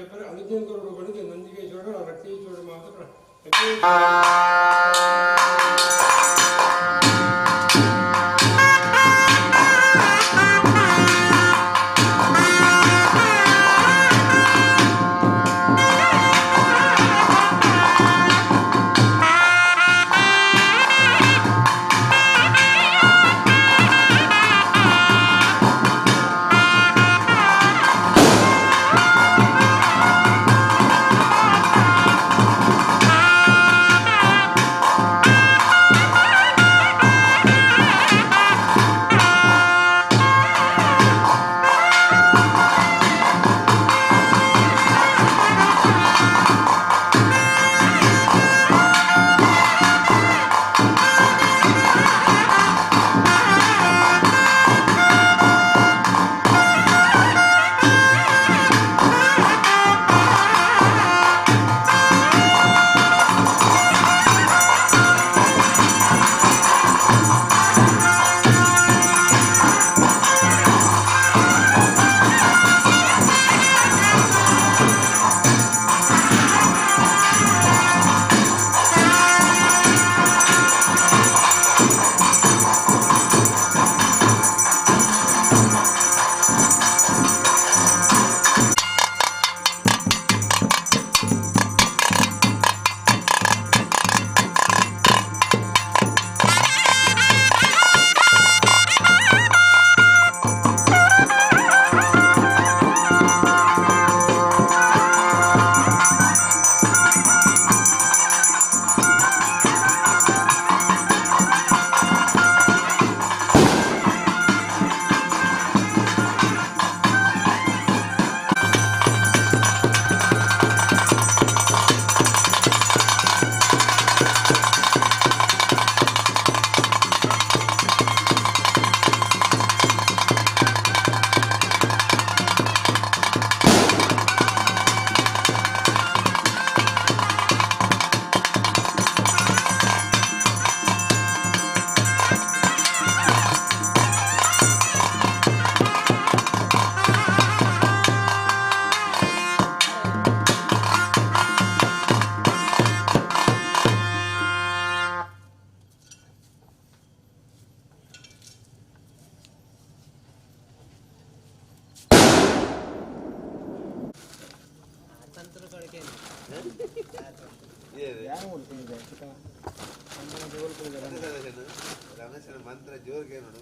చెప్పారు. అనుజ్ఞం కొరకు పడితే నందికేశ్వరుడు ఆ రక్తేశ్వరుడు మాత్రం ಮಂತ್ರ ಜೋರ್ಗೆ ನೋಡು.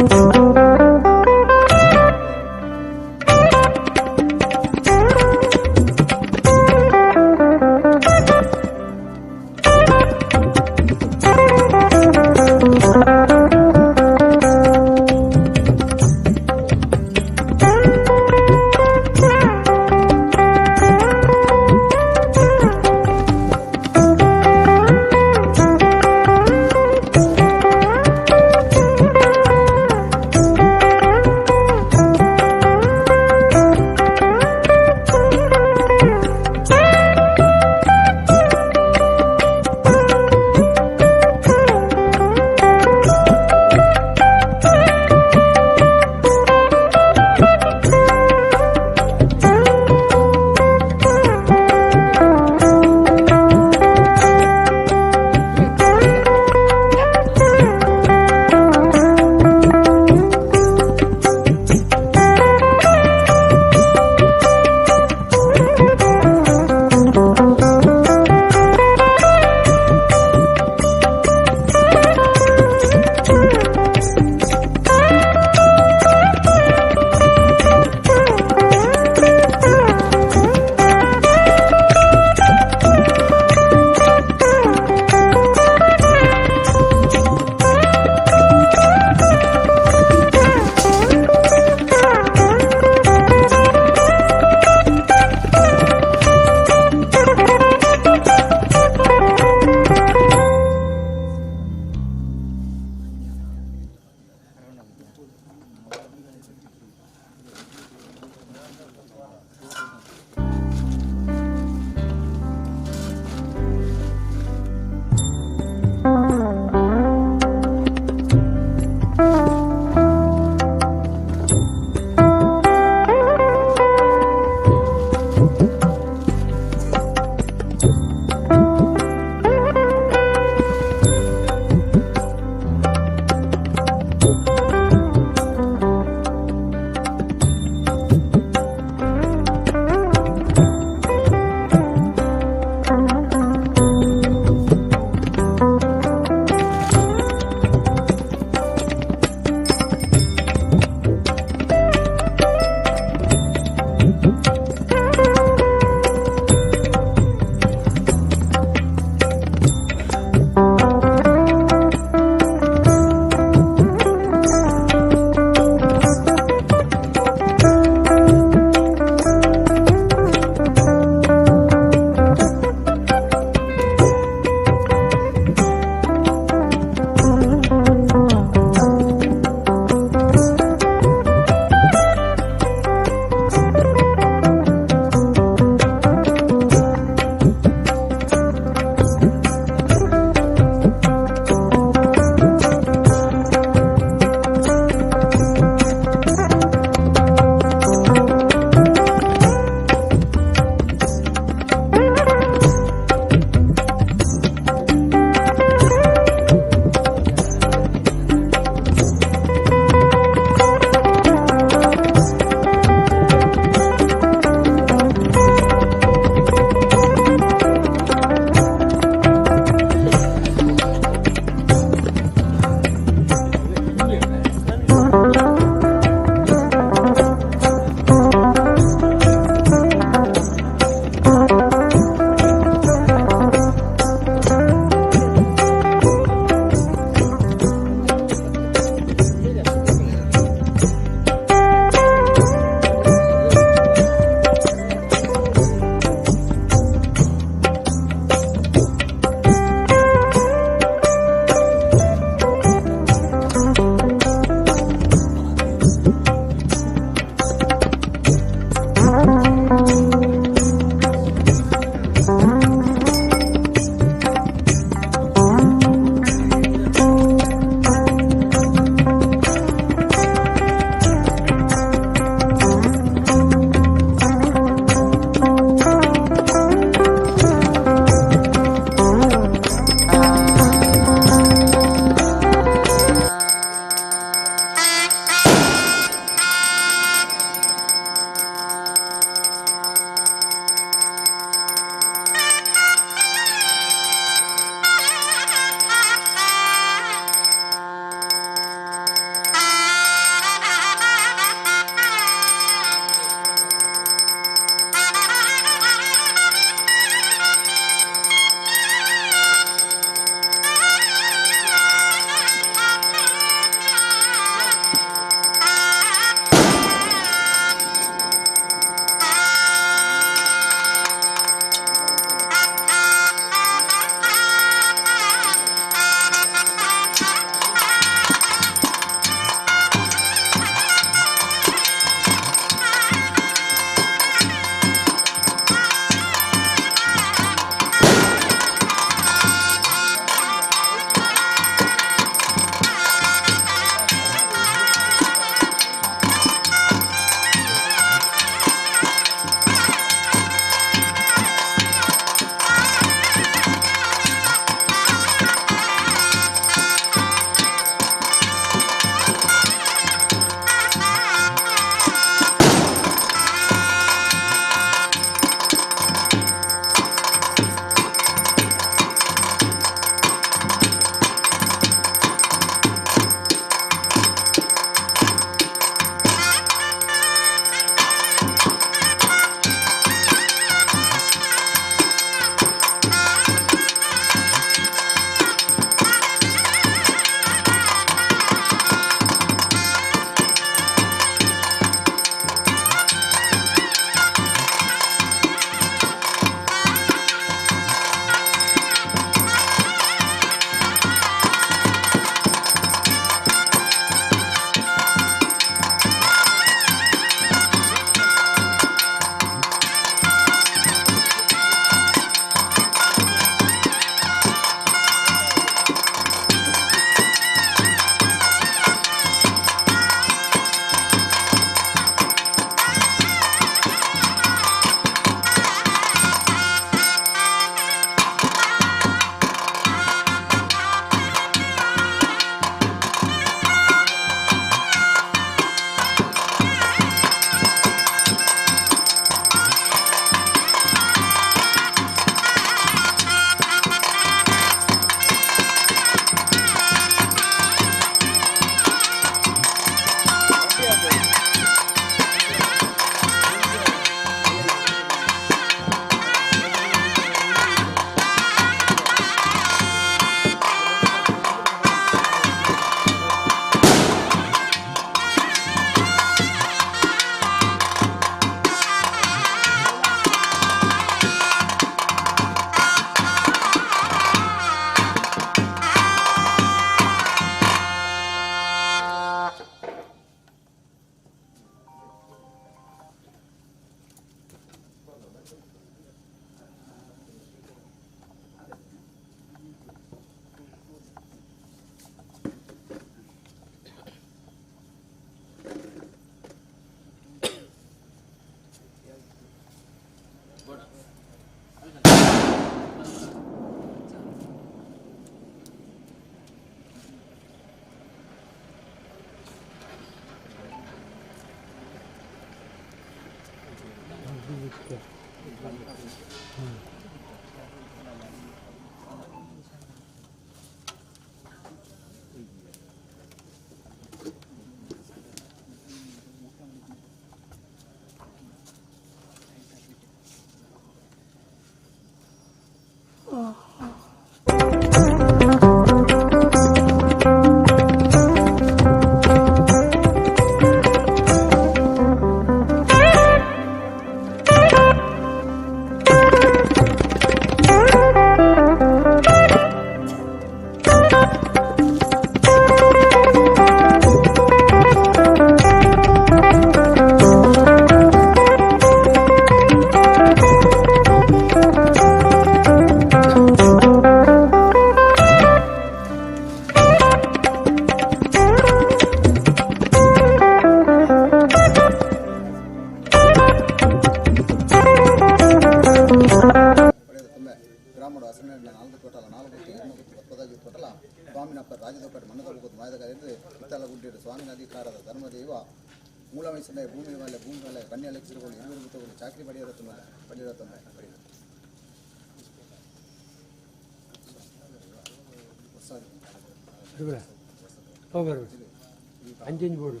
ಅಂಚಿನ ಬೋಡು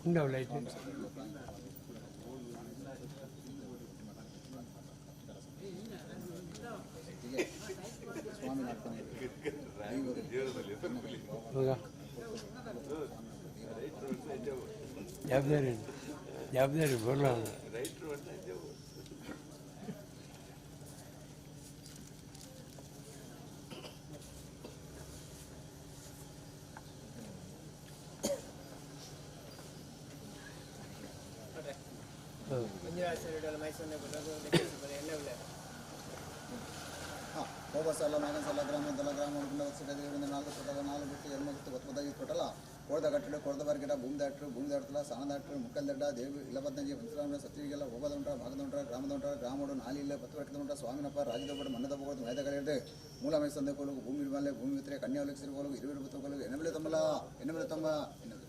ಉಂಡವು ಲೈಟ್ ಜವಾಬ್ದಾರಿ ಜವಾಬ್ದಾರಿ ಬರಲ್ಲ. ಕೋರ್ದ ಕಟ್ಟಡ ಕೋರ್ದ ಬರ್ಗಿಡ ಭೂಮಿ ದಾಟ್ರು ಭೂಮಿ ದಾಟ್ತಲ ಸಾನ ದಾಟ್ರು ಮುಕ್ಕಲ್ ದಡ್ಡ ದೇವಿ ಇಲ್ಲಬದ್ನಜಿ ಪಂಚರಾಮ ಸತ್ಯವಿಗೆಲ್ಲ ಹೋಗದ ಉಂಟ ಭಾಗದ ಉಂಟ ಗ್ರಾಮದ ಉಂಟ ಗ್ರಾಮೋಡು ನಾಲಿ ಇಲ್ಲ ಪತ್ತು ವರ್ಗದ ಉಂಟ ಸ್ವಾಮಿನಪ್ಪ ರಾಜದೊಬ್ಬಡು ಮನ್ನದೊಬ್ಬ ಮೈದಗಳಿರ್ದೆ ಮೂಲ ಮೈಸಂದೆ ಕೋಲು ಭೂಮಿ ಮೇಲೆ ಭೂಮಿ ಮಿತ್ರೆ ಕನ್ಯಾ ಒಲಗಿಸಿರು ಇರುವಿರು ಬತ್ತೋಗಲು ಎನ್ನಬಲೆ ತಮ್ಮಲ ಎನ್ನಬಲೆ ತಮ್ಮ ಎನ್ನಬಲೆ.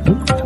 Thank you.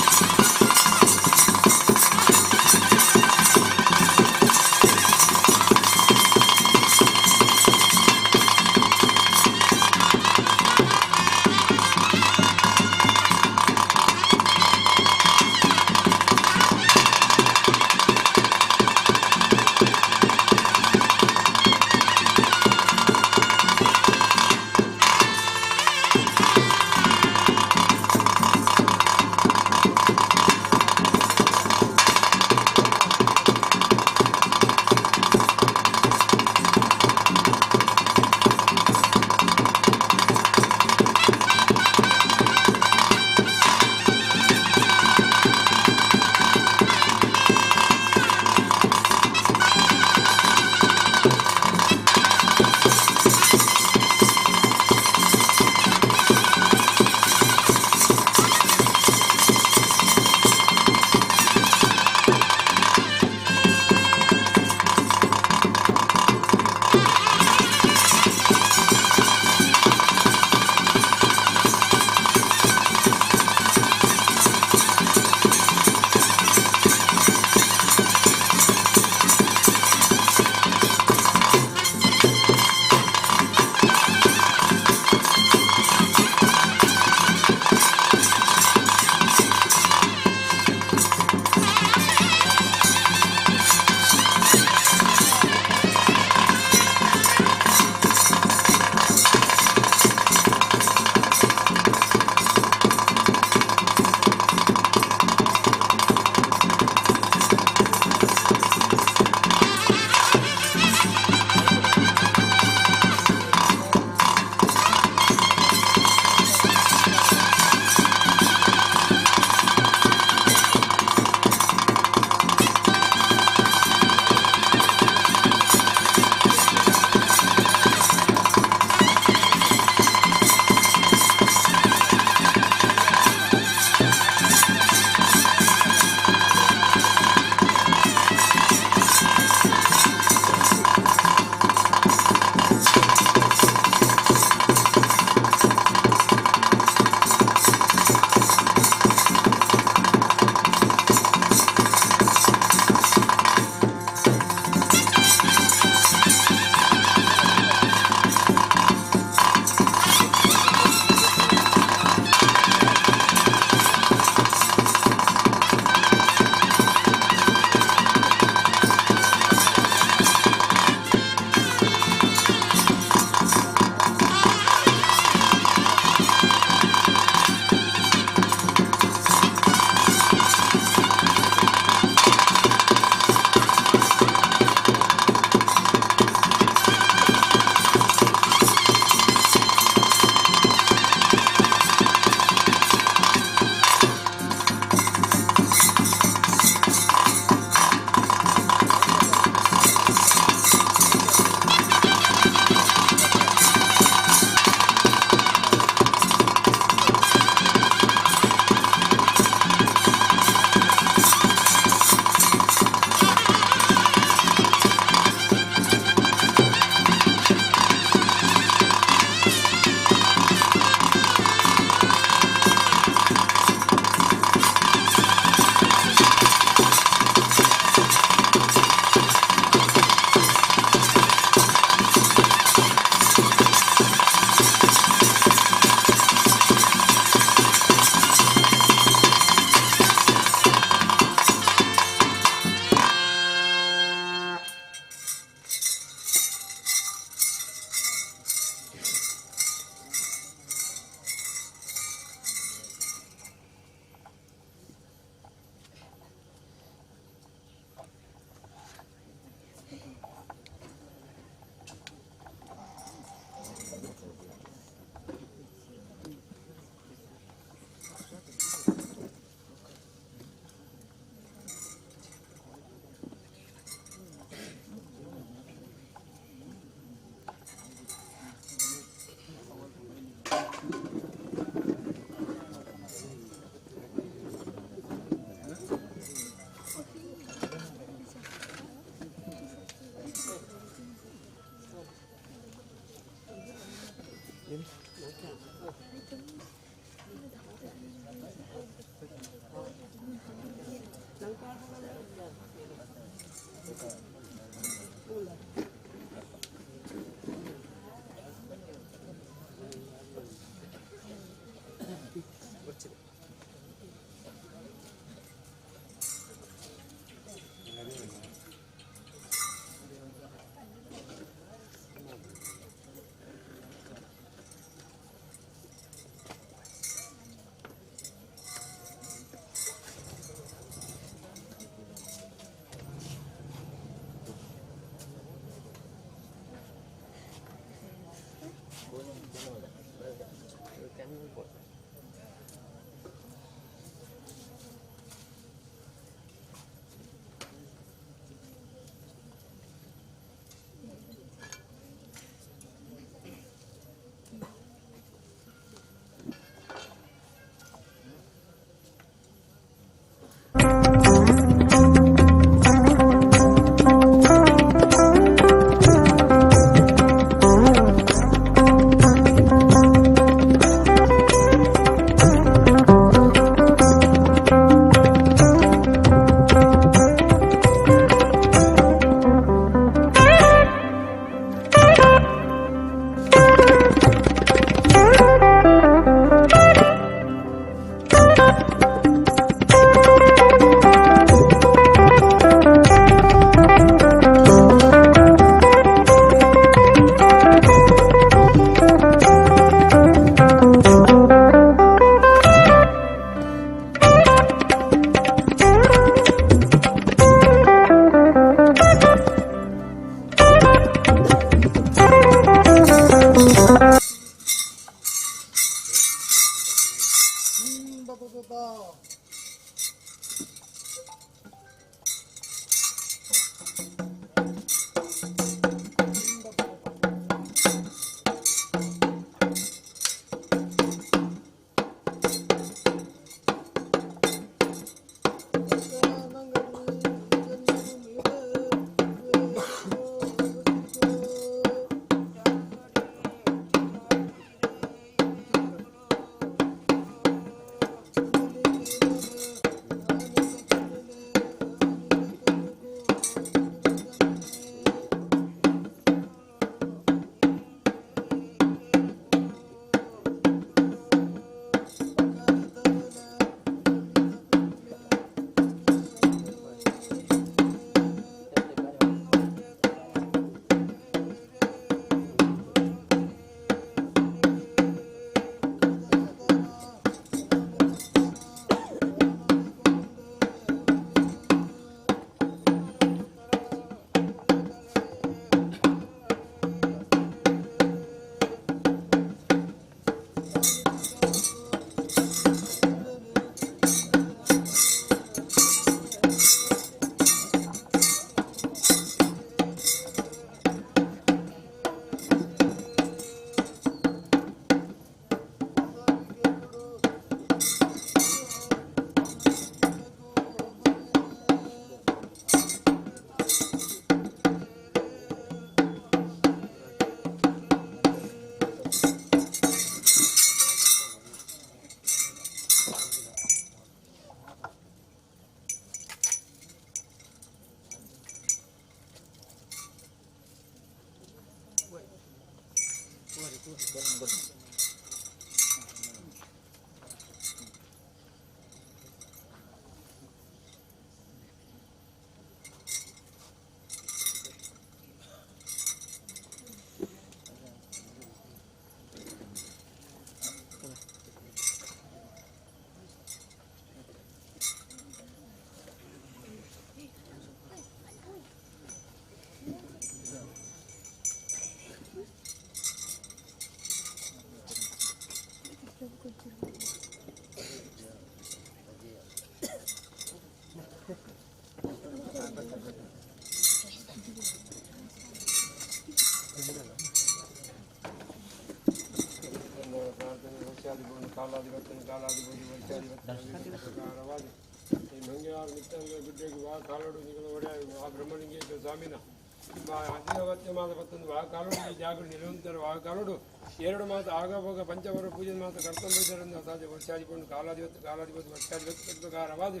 ಎರಡು ಮಾತು ಆಗಾಭೋಗ ಪಂಚವರ ಪೂಜೆ ಮಾತು ಕರ್ತವ್ಯ ಸಾಧ್ಯ ವರ್ಷಾಧಿಪಂಡು ಕಾಲಾಧಿಪತ್ಯ ಕಾಲಾಧಿಪತಿ ವರ್ಷಾಧಿಪತ್ಯ ಪ್ರಕಾರವಾದ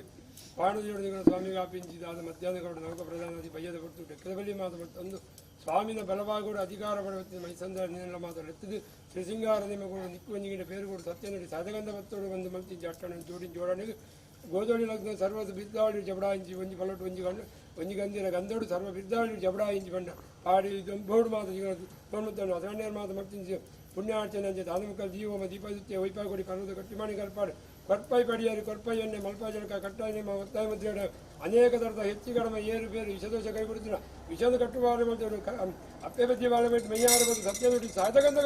ಪಾಣುಜೋಡಿಗಳ ಸ್ವಾಮಿ ವ್ಯಾಪಿಂಚಿದಾದ ಮಧ್ಯಾಹ್ನ ಗೌಡ ನೌಕ ಪ್ರಧಾನಾಧಿ ಬಯ್ಯದ ಪಟ್ಟು ಡೆಕ್ಕದಬಲಿ ಮಾತು ಪಟ್ಟೊಂದು ಸ್ವಾಮಿನ ಬಲವಾಗೋಡು ಅಧಿಕಾರ ಪಡವತ್ತಿ ಮೈಸಂದ್ರ ನಿನ್ನೆಲ್ಲ ಮಾತು ಎತ್ತಿದ್ದು ಶ್ರೀಸಿಂಗಾರ ನಿಮಗೋಡು ನಿಕ್ಕುವಂಜಿಗಿನ ಪೇರುಗೋಡು ಸತ್ಯನುಡಿ ಸಾಧಗಂಧ ಬತ್ತೋಡು ಒಂದು ಮಲ್ತಿ ಜಟ್ಟಣ ಜೋಡಿ ಜೋಡಣೆಗೆ ಗೋದೋಳಿ ಲಗ್ನ ಸರ್ವ ಬಿದ್ದಾಳಿ ಜಬಡಾಂಜಿ ಒಂಜಿ ಪಲಟು ಒಂಜಿ ಗಂಡು ಒಂಜಿ ಗಂದಿನ ಗಂದೋಡು ಸರ್ವ ಬಿದ್ದಾಳಿ ಜಬಡಾಂಜಿ ಬಂಡ ಪಾಡಿ ಬೋಡು ಮಾತು ತೊಣ್ಣುತ್ತಣ್ಣು ಅಸಣ್ಯರ ಮಾತು ಮರ್ತಿಂಜಿ ಪುಣ್ಯಾರ್ಚನೆ ಅಂಜೆ ದಾನಮುಖ ಜೀವಮ ದೀಪದಿತ್ಯ ವೈಪಾಗುಡಿ ಪರ್ವತ ಕಟ್ಟಿಮಾಣಿ ಕಲ್ಪಾಡು ಕೊರ್ಪೈ ಪಡಿಯಾರಿ ಕೊರ್ಪೈ ಎಣ್ಣೆ ಮಲ್ಪಾಜನಕ ಕಟ್ಟಾಯ ನಿಮ್ಮ ಒತ್ತಾಯ ಮುದ್ರೆಡ ಅನೇಕ ಥರದ ಹೆಚ್ಚು ಕಡಿಮೆ ಏರು ಬೇರು ವಿಷದೋಷ ಕೈಬಿಡುತ್ತಿಲ್ಲ ವಿಷದ ಕಟ್ಟುವಾಡ ಮಾಡ್ತೇವೆ ಅಪ್ಪೆ ಬದ್ದಿ ಬಾಳ ಬಿಟ್ಟು ಮೈಯಾರ ಬಂದು ಸತ್ಯ ನುಡಿ ಸಾಧಕಂತ.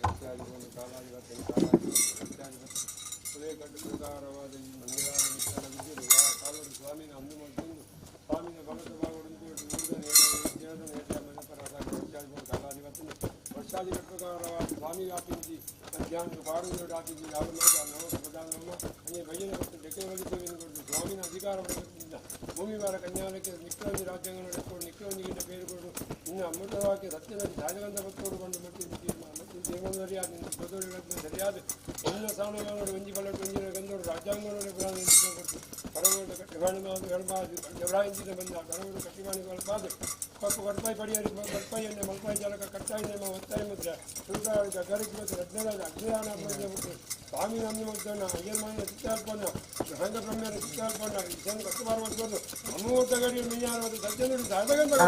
ವರ್ಷಾಧಿಪತಿ ಕಾಲಾಧಿಪತಿ ಕಾಲಾಧಿಪತಿ ವರ್ಷಾಧಿಪತಿ ಉದಯ ಕಟ್ಟು ಪ್ರಕಾರವಾದ ಈ ಮಂಗಳಾರ ವಿಚಾರ ವಿದ್ಯರು ಆ ಕಾಲೋಡು ಸ್ವಾಮಿನ ಅಂದು ಮತ್ತೊಂದು ಸ್ವಾಮಿನ ಬಲದ ಭಾಗವನ್ನು ಕಾಲಾಧಿಪತಿ ವರ್ಷಾಧಿಪತಿ ಪ್ರಕಾರವಾದ ಸ್ವಾಮಿ ಆಪಿಂಜಿ ಮಧ್ಯಾಹ್ನ ಪಾಡುವುದು ಆಪಿಂಜಿ ಯಾವ ಮಾತ ನವ ಪ್ರಧಾನ ಅನೇ ಬಯ್ಯನ ಮತ್ತು ಜಕ್ಕೆ ಕೊಟ್ಟು ಸ್ವಾಮಿನ ಅಧಿಕಾರ ಭೂಮಿ ಬಾರ ಕನ್ಯಾಲಕ್ಕೆ ನಿಕ್ಲೊಂಜಿ ರಾಜ್ಯಾಂಗನ ನಿಕ್ಲೊಂಜಿಗಿಂತ పేరు ಕೊಡು ಇನ್ನು ಅಮೃತವಾಕ್ಯ ಸತ್ಯದ ರಾಜಗಂಧ ಭಕ್ತೋಡು ಬಂದು ಮತ್ತು ಮತ್ತು ದೇವನ ಸರಿಯಾದ ಸರಿಯಾದ ಎಲ್ಲ ಸ್ಥಾನಮಾನೋಡು ಒಂಜಿ ಬಲಟ್ಟು ಒಂಜಿನ ಗಂಧೋಡು ರಾಜ್ಯಾಂಗನೋಡು ಕೊಟ್ಟು ಕರಗೋಡು ಕಟ್ಟಿಬಾಣಿ ಜವರಾಯಿಂಚಿನ ಬಂದ ಕರಗೋಡು ಕಟ್ಟಿಬಾಣಿ ಕಲ್ಪಾದ ಕಪ್ಪು ಕಟ್ಪಾಯಿ ಪಡಿಯರಿ ಕಟ್ಪಾಯಿ ಎಣ್ಣೆ ಮಲ್ಪಾಯಿ ಜಲಕ ಕಟ್ಟಾಯಿ ನೇಮ ಒತ್ತಾಯ ಮುದ್ರೆ ಸುಲ್ತಾನ ಗರಿಗೆ ಮತ್ತು ರತ್ನರಾಜ ಅಗ್ನಿದಾನ ಬಿಟ್ಟು ಸ್ವಾಮಿ ನಮ್ನಿ ಮುದ್ದಣ್ಣ ಅಯ್ಯರ್ಮಾನ ಚಿತ್ತಾರ್ಪಣ್ಣ ರಂಗ ಬ್ರಹ್ಮನ ಚಿತ್ತಾರ್ಪಣ್ಣ ಇದನ್ನು ಕಟ್ಟುಬಾರ ಅಮೂರ್ತ ಗಡಿ ಮಿഞ്ഞಾರ ಸಜ್ಜನರು ಸಾಧಗಂಧ.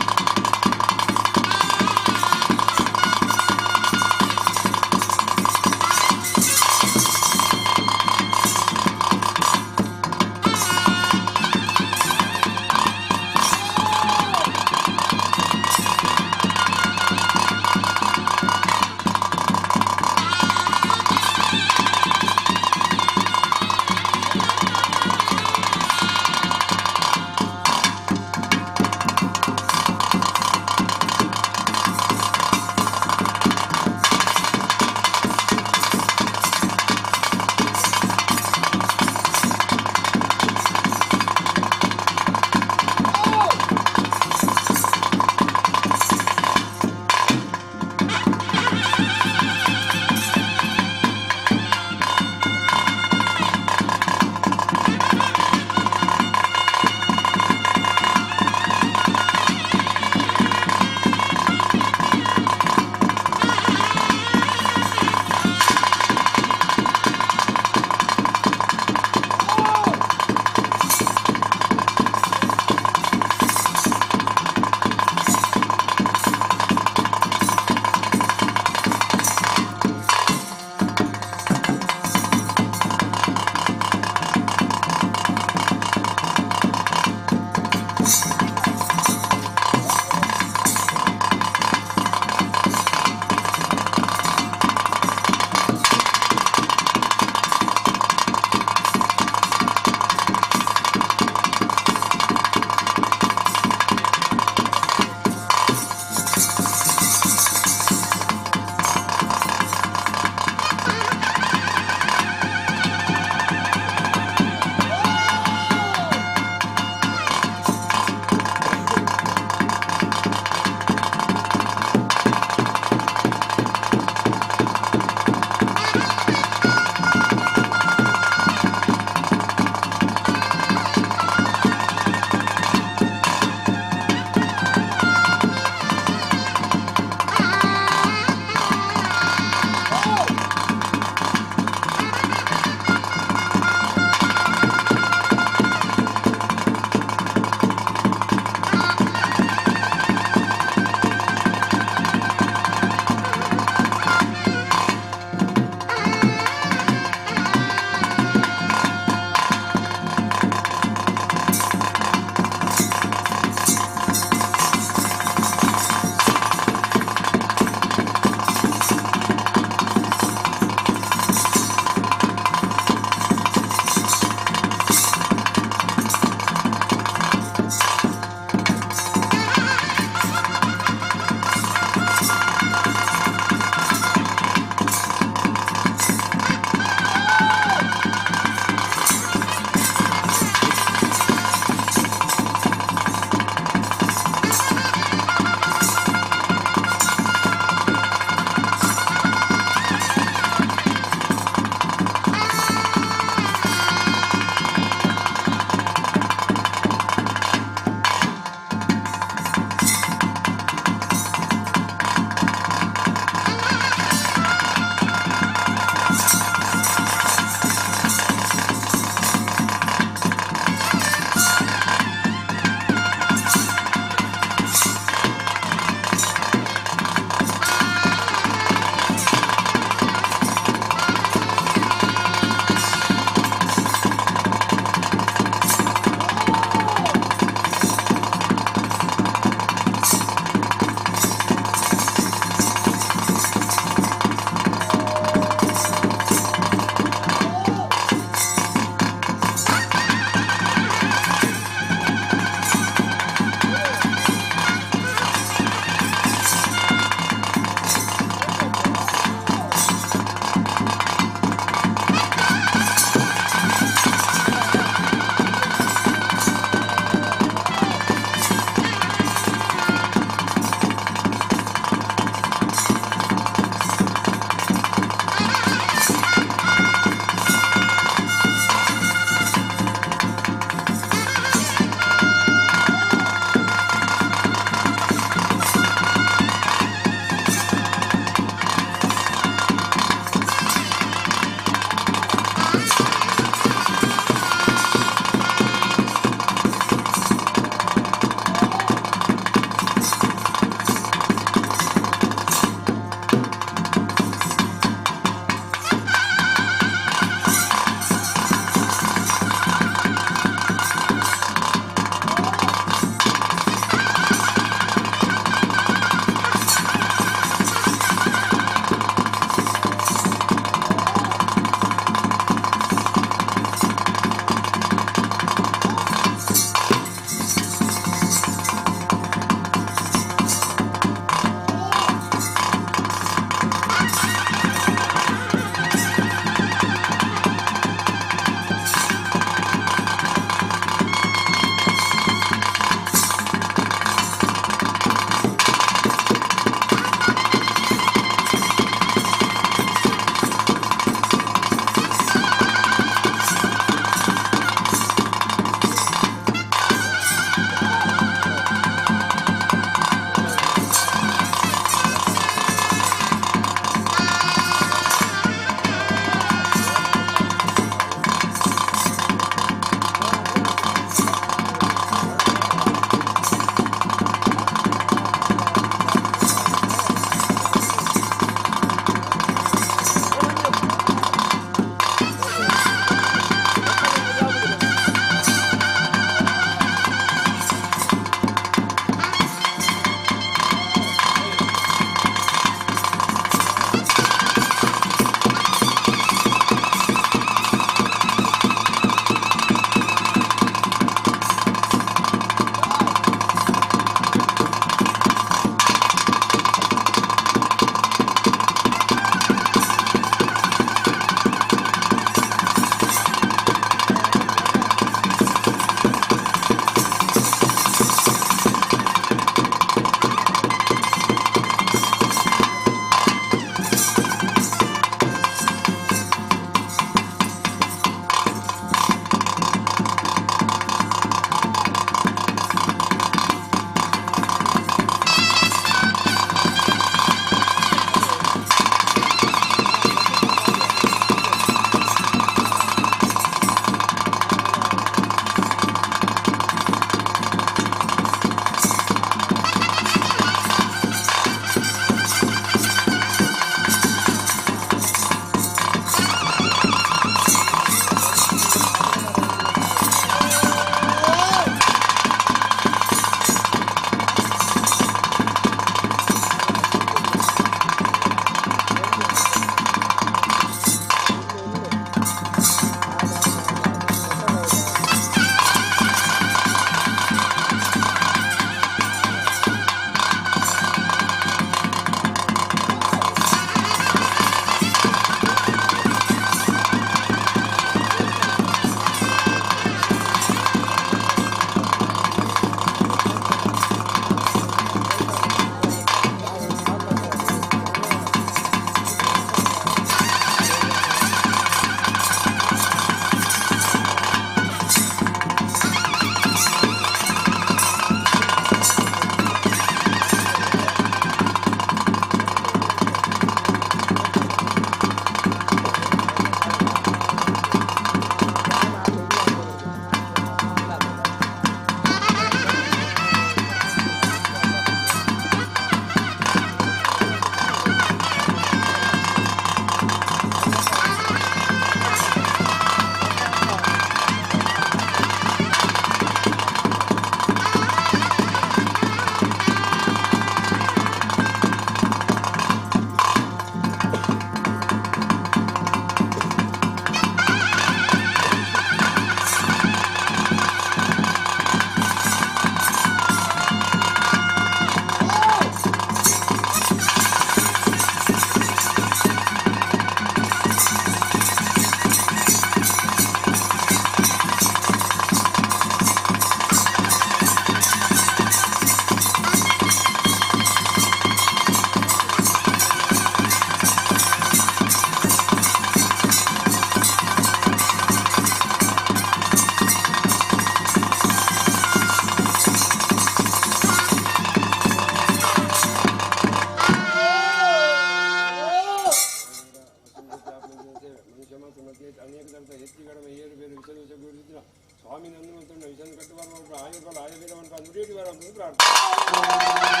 ಆಯುರ್ಬಲ ಆಯಬೀರವನ್ಪ ನುಡಿಯಡಿ ವರ ಪ್ರಾರ್ಥನೆ.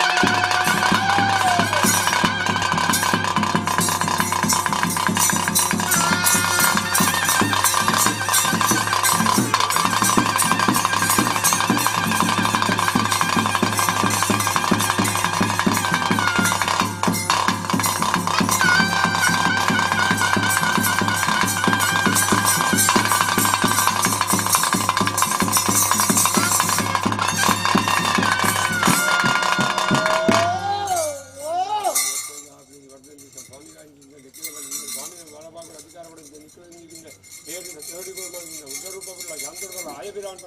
ಆಯಬೀರವನ್ಪ.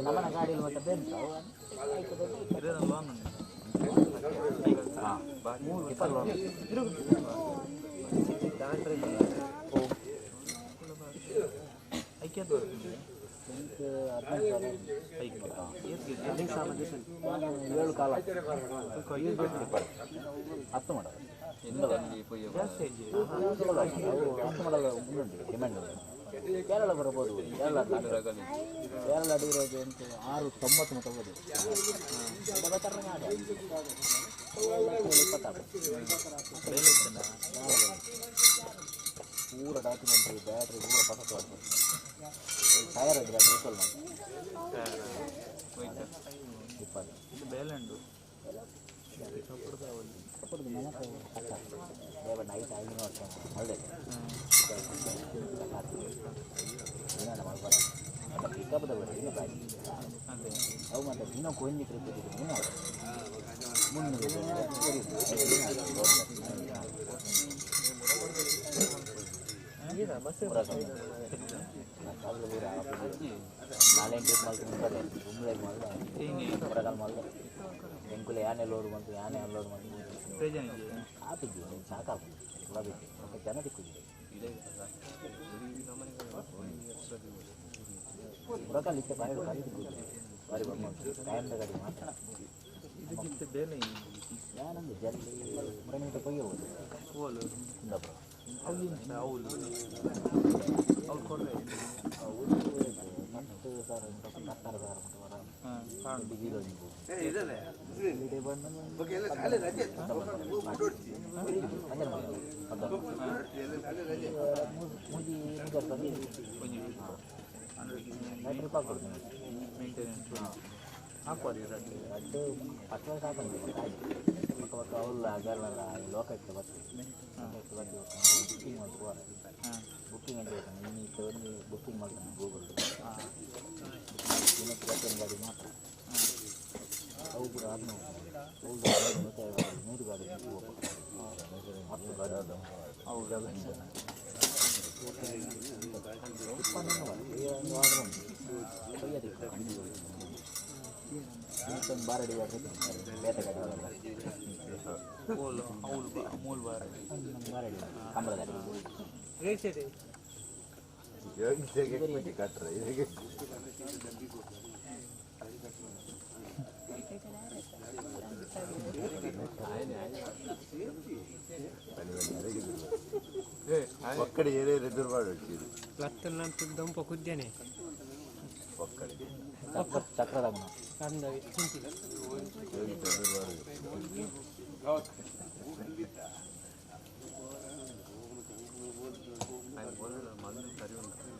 ನಮ್ಮನ ಗಾಡಿಯಲ್ಲಿ ಮತ್ತೆ ಬೆಂತು ಏಳು ಕಾಲ ಹತ್ತು ಮಾಡಲ್ಲ ಹತ್ತು ಮಾಡಲ್ಲ ಉಂಟು ಡಿಮ್ಯಾಂಡ್. ಕೇರಳ ಬರ್ಬೋದು, ಕೇರಳ ಕೇರಳ ಅಡಿರೋದು ಎಂಟು 6 90 ಮಟ್ಟ ಹೋಗೋದು. 26 ಪೂರ ಡಾಕ್ಯುಮೆಂಟ್ರಿ ಬ್ಯಾಟ್ರಿ ಪೂರ ಪಕ್ಕ ಟಯರ್ ಬ್ಯಾಟ್ರಿ ಈಕ್ವಲ್ ಮಾಡಿ 20 ನೈಟ್ 5 ವರ್ಷ ಒಳ್ಳೆ ಪಿಕಪ್ ತಗೊಳ್ಳಿ ಬಾಯಿ ಅವು ಮತ್ತೆ ದಿನ ಕೊಂಜಿ ಟ್ರಿಪ್ ಮುನ್ನೂರು ನಾಳೆಂಟು ಟ್ರಿಪ್ ಮಾಡ್ಕೊಂಡು ಉಂಬ್ಳೆ ಮಲ್ದ ಹೊರಗಾಲ ಮಲ್ದ ಎಂಕುಲೆ ಯಾನೆ ಲೋಡ್ ಬಂತು ಯಾನೆ ಅನ್ಲೋಡ್ ಬಂತು ಆಪಿದ್ವಿ ಸಾಕಾಗ್ತದೆ ಬೇಕು ఒక ಜನ ದಿಕ್ಕಿದೆ ಪುರಕಾಲ ಇತ್ತೆ ಬಾರಿ ಬಾರಿ ದಿಕ್ಕಿದೆ ಬಾರಿ ಬಂದು ಟೈಮ್ ಗಾಡಿ ಮಾತ್ರ ಯಾನಂದು ಜಲ್ಲಿ ಮುರಣಿತ ಪೊಯ್ಯ ಹೋಗುದು ಕುಂದಾಪುರ ಹತ್ತು ಸಾವಿರ ಹತ್ತಾರು ಸಾವಿರ ಮಟ್ಟ ಬುಕ್ಕಿಂಗ್ ಬುಕ್ಕಿಂಗ್ ಅಂತ ಇನ್ನು ಬುಕ್ಕಿಂಗ್ ಮಾಡ್ತಾನೆ ಗೂಗಲ್ ದಿನಕ್ಕೆ ಗಾಡಿ ಮಾತ್ರ ಅವು ಕೂಡ 600 ಗಾಡಿ 10 ಗಾಡಿ ಬಾರಡಿ ಬಾರಡಿ ಕಂಬಳದಲ್ಲಿ ఒక్కడి ఏరే ఎదురువాడు వచ్చింది ದಂಪ ಕುದ್ದೇನೆ ఒక్కడి ಚಕ್ರದಾಗ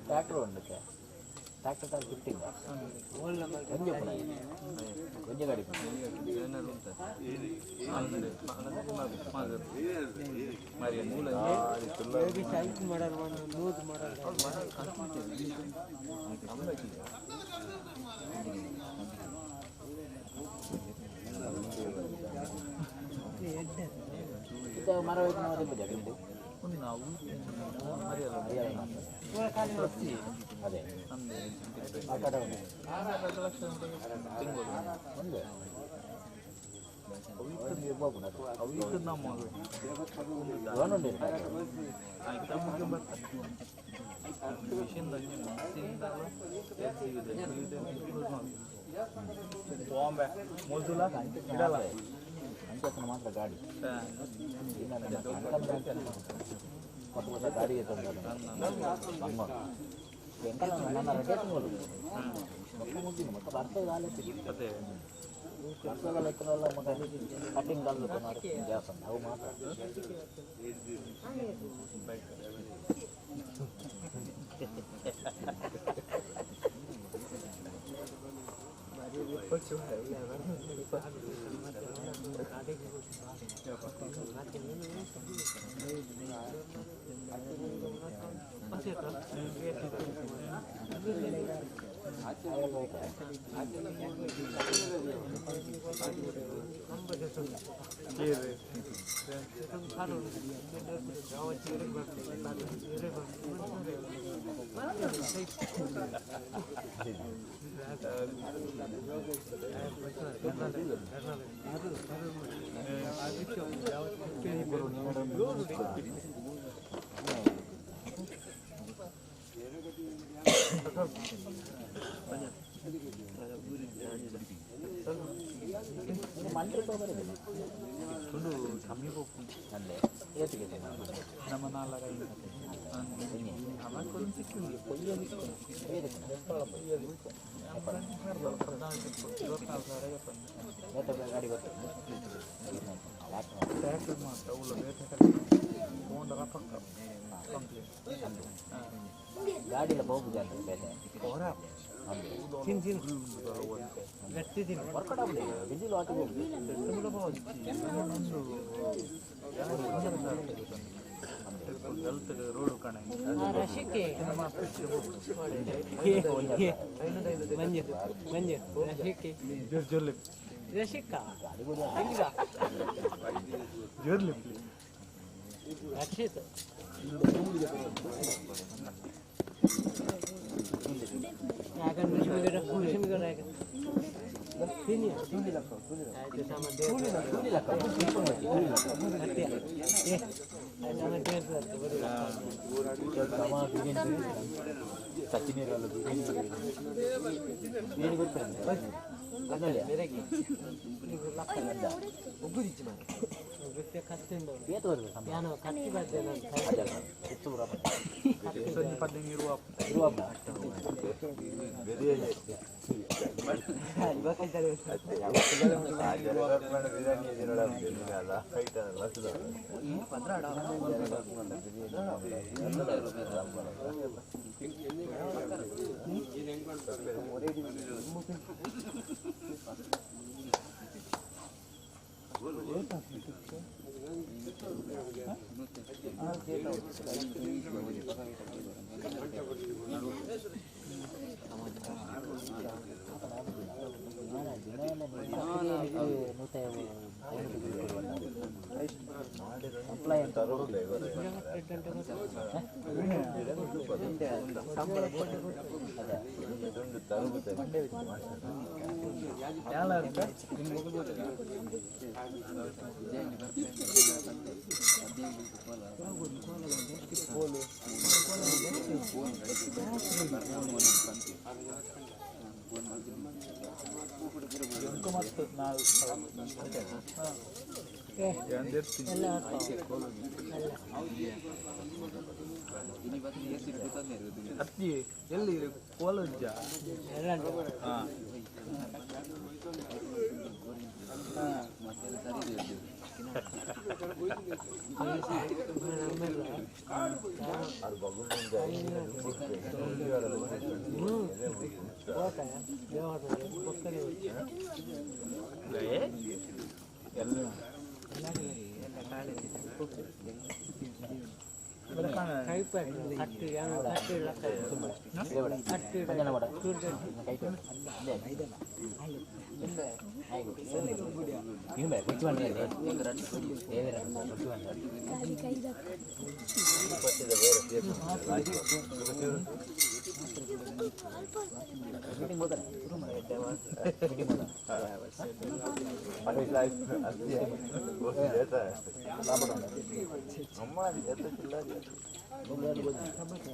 ಟ್ರ್ಯಾಕ್ಟರ್ ಒಂದಕ್ಕೆ ಟ್ರ್ಯಾಕ್ಟರ್ ಕಾಲ್ ಫಿಫ್ಟೀನ್ ಒಂಜೆ ಪುನ ಒಂಜೆ ಗಾಡಿ ಮರ ಅದೇ ಮಾತ್ರ ಗಾಡಿ కొత్త కొత్త గాడి ನನ್ನ ರಜೆ ತಿಂಗಳು ಮೊಕ್ಕ ಮುಗಿನ ಮೊಕ್ಕ ಬರ್ತದೆ ಕಟ್ಟಿಂಗ್ ದೇವಸ್ಥಾನ ಅವು ಮಾತ್ರ ಗಾಡಿಲ ಹೋಗುದು ಅಂತ ಬೇರೆ ತಿನ್ ತಿನ್ ಗಟ್ಟಿ ತಿನ್ ವರ್ಕೌಟ್ ಆಗುದು ಬಿಸಿಲು ಆಟ ಹೋಗುದು ರಶಿಕೆ ಮಂಜು ಮಂಜು ರಶಿಕೆ ರಶಿಕಾ ರಕ್ಷಿತ್ ಎಲ್ಲಿ ಕೋಲಜ್ಜ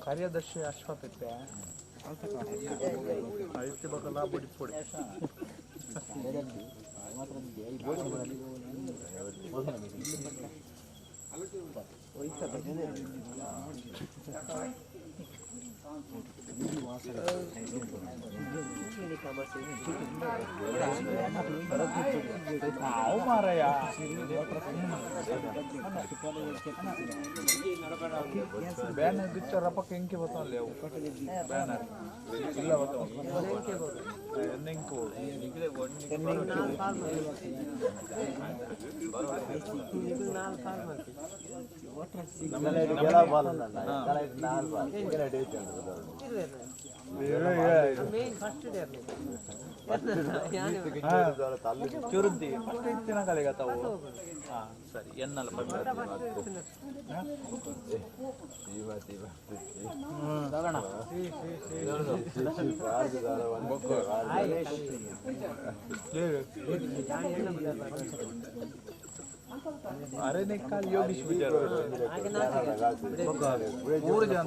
ಕಾರ್ಯದರ್ಶಿ ಅಶ್ವಥ್ ಇತ್ತೆ ಐತಿ ಬಕಲ ಬಡಿ ಪೊಡಿ ಅವು ಮಾರಾಯ ಬ್ಯಾನರ್ ಬಿಚ್ಚ ರಪಕ್ಕ ಎಂಕೆ ಬತ್ತಲ್ಲ ಅವು ಬ್ಯಾನರ್ ಇಲ್ಲ ಬತ್ತವ ಎನ್ನೆಂಕು ಚುರುದ್ದಿ ಫಸ್ಟ್ ಇತ್ತಿನ ಕಲೆಗತ್ತಾವು. ಹಾಂ ಸರಿ ಎನ್ನಲ್ಲ. ಅರೆ ಕಾಲ್ ಯೋಗೀಶ್ ಪೂಜಾರ್ ಮೂರು ಜನ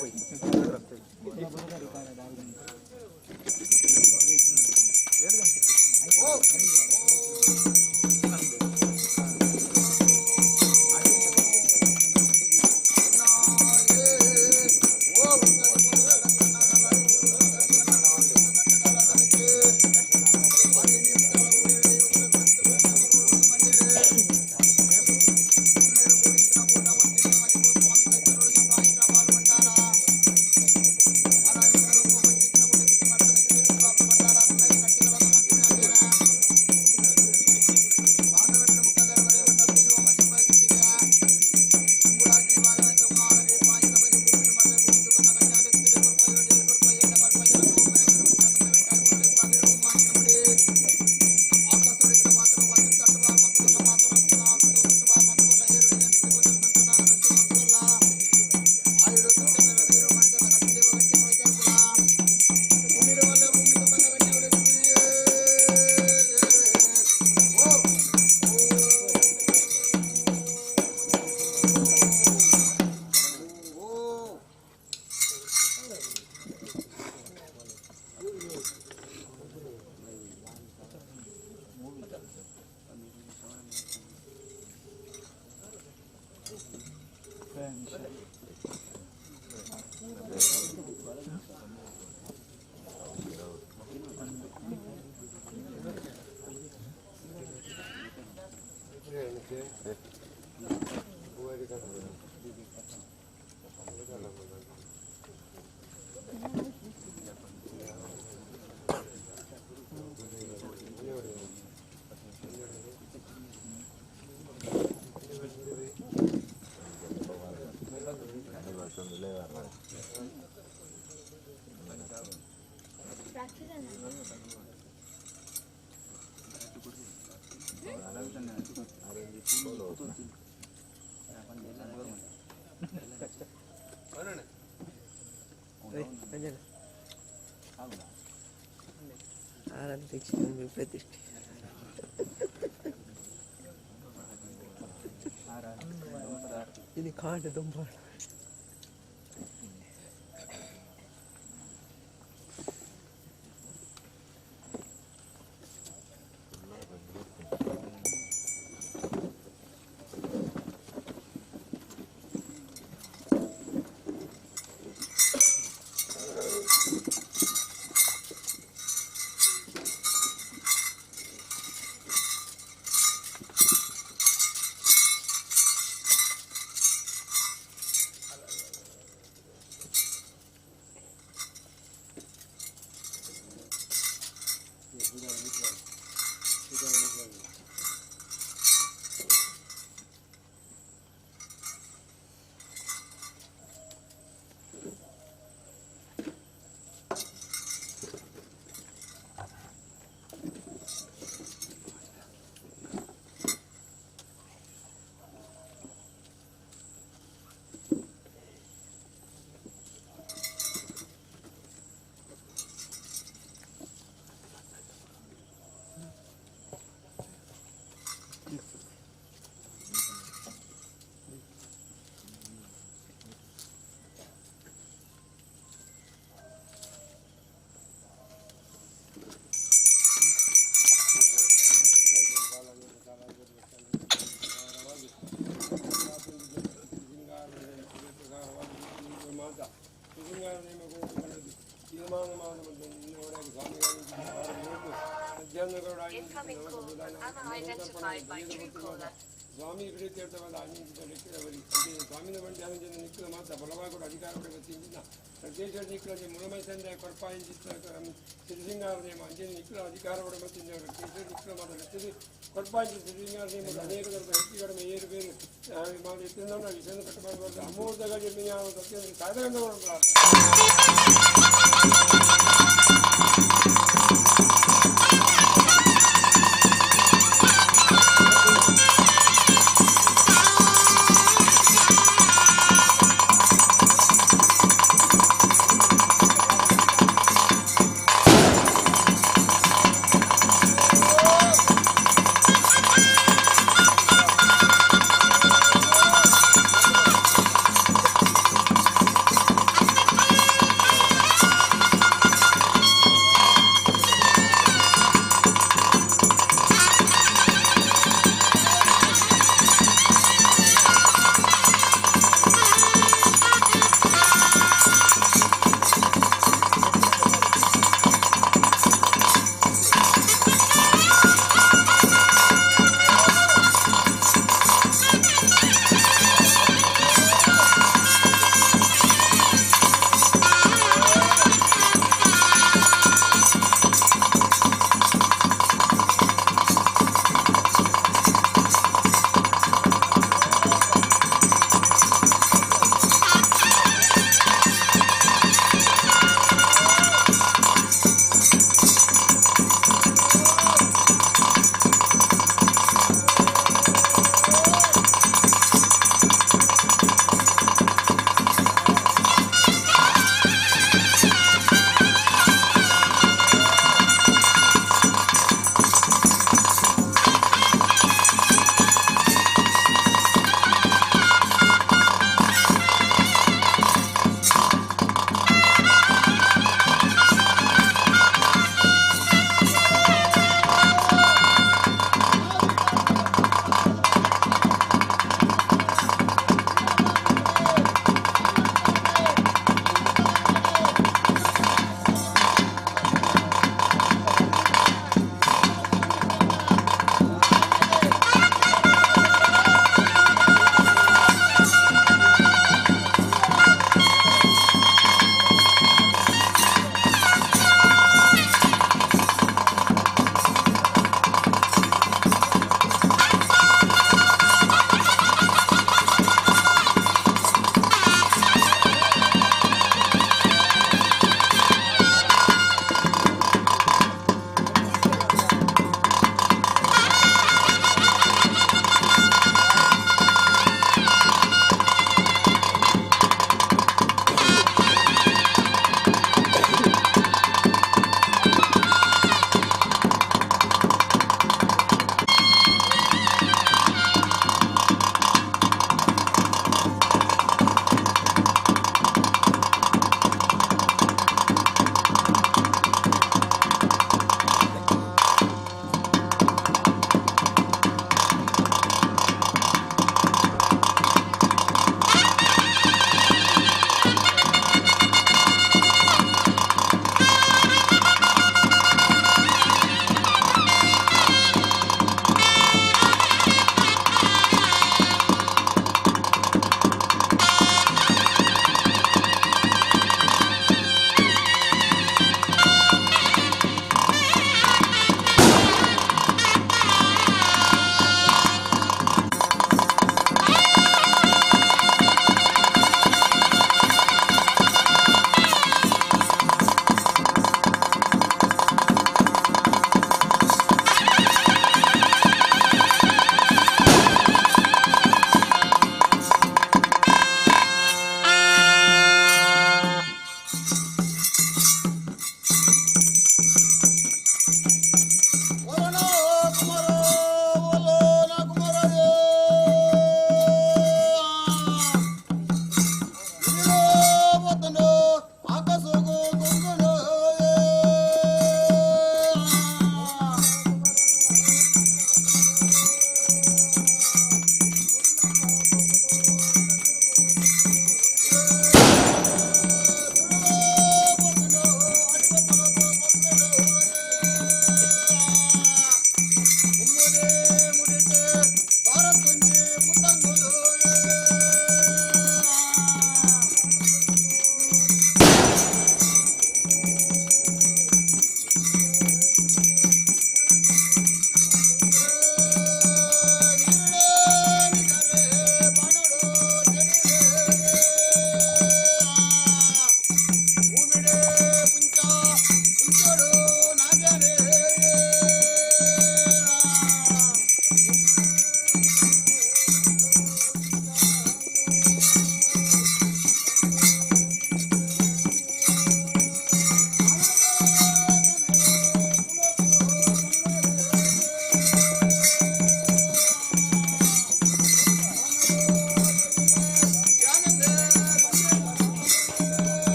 ಹೋಯಿ. ಪ್ರತಿಷ್ಠೆ ಇಲ್ಲಿ ಕಾಡು ದುಂಬಾಡ. Incoming call from unidentified by Truecaller. ಸ್ವಾಮಿ ಪ್ರೀತ್ಯರ್ಥವಾದ ಅಂಚಿನ ಲೆಕ್ಕದವರಿ ಸ್ವಾಮಿನ ಬಂಡಿ ಅಂಚಿನ ನಿಕ್ಕಲ ಮಾತ್ರ ಬಲವಾಗಿ ಅಧಿಕಾರ ಪಡೆಯುತ್ತಿಂಚಿನ ಪ್ರದೇಶ ನಿಕ್ಕಲ ಮೂಲಮೈ ಕೊರ್ಪಾಯಿಂಚಿತ್ತ ಸಿರಿಸಿಂಗಾರ ನೇಮ ಅಂಚಿನ ನಿಕ್ಕಲ ಅಧಿಕಾರ ಪಡೆಯುತ್ತಿಂದ ಕೇಶವ ನಿಕ್ಕಲ ಮಾತ್ರ ಲೆಕ್ಕದು ಕೊರ್ಪಾಂಚಿ ಸಿರಿಸಿಂಗಾರ ನೇಮ ಅನೇಕ ದರ್ಭ ಹೆಚ್ಚು ಕಡಿಮೆ ಏರು ಬೇರು ಎತ್ತಿನ ವಿಷಯ ಕಟ್ಟಬಾರದು ಅಮೂರ್ತಗಳಿಗೆ ಸತ್ಯ ಸಾಧಕ ಠಠಠಠ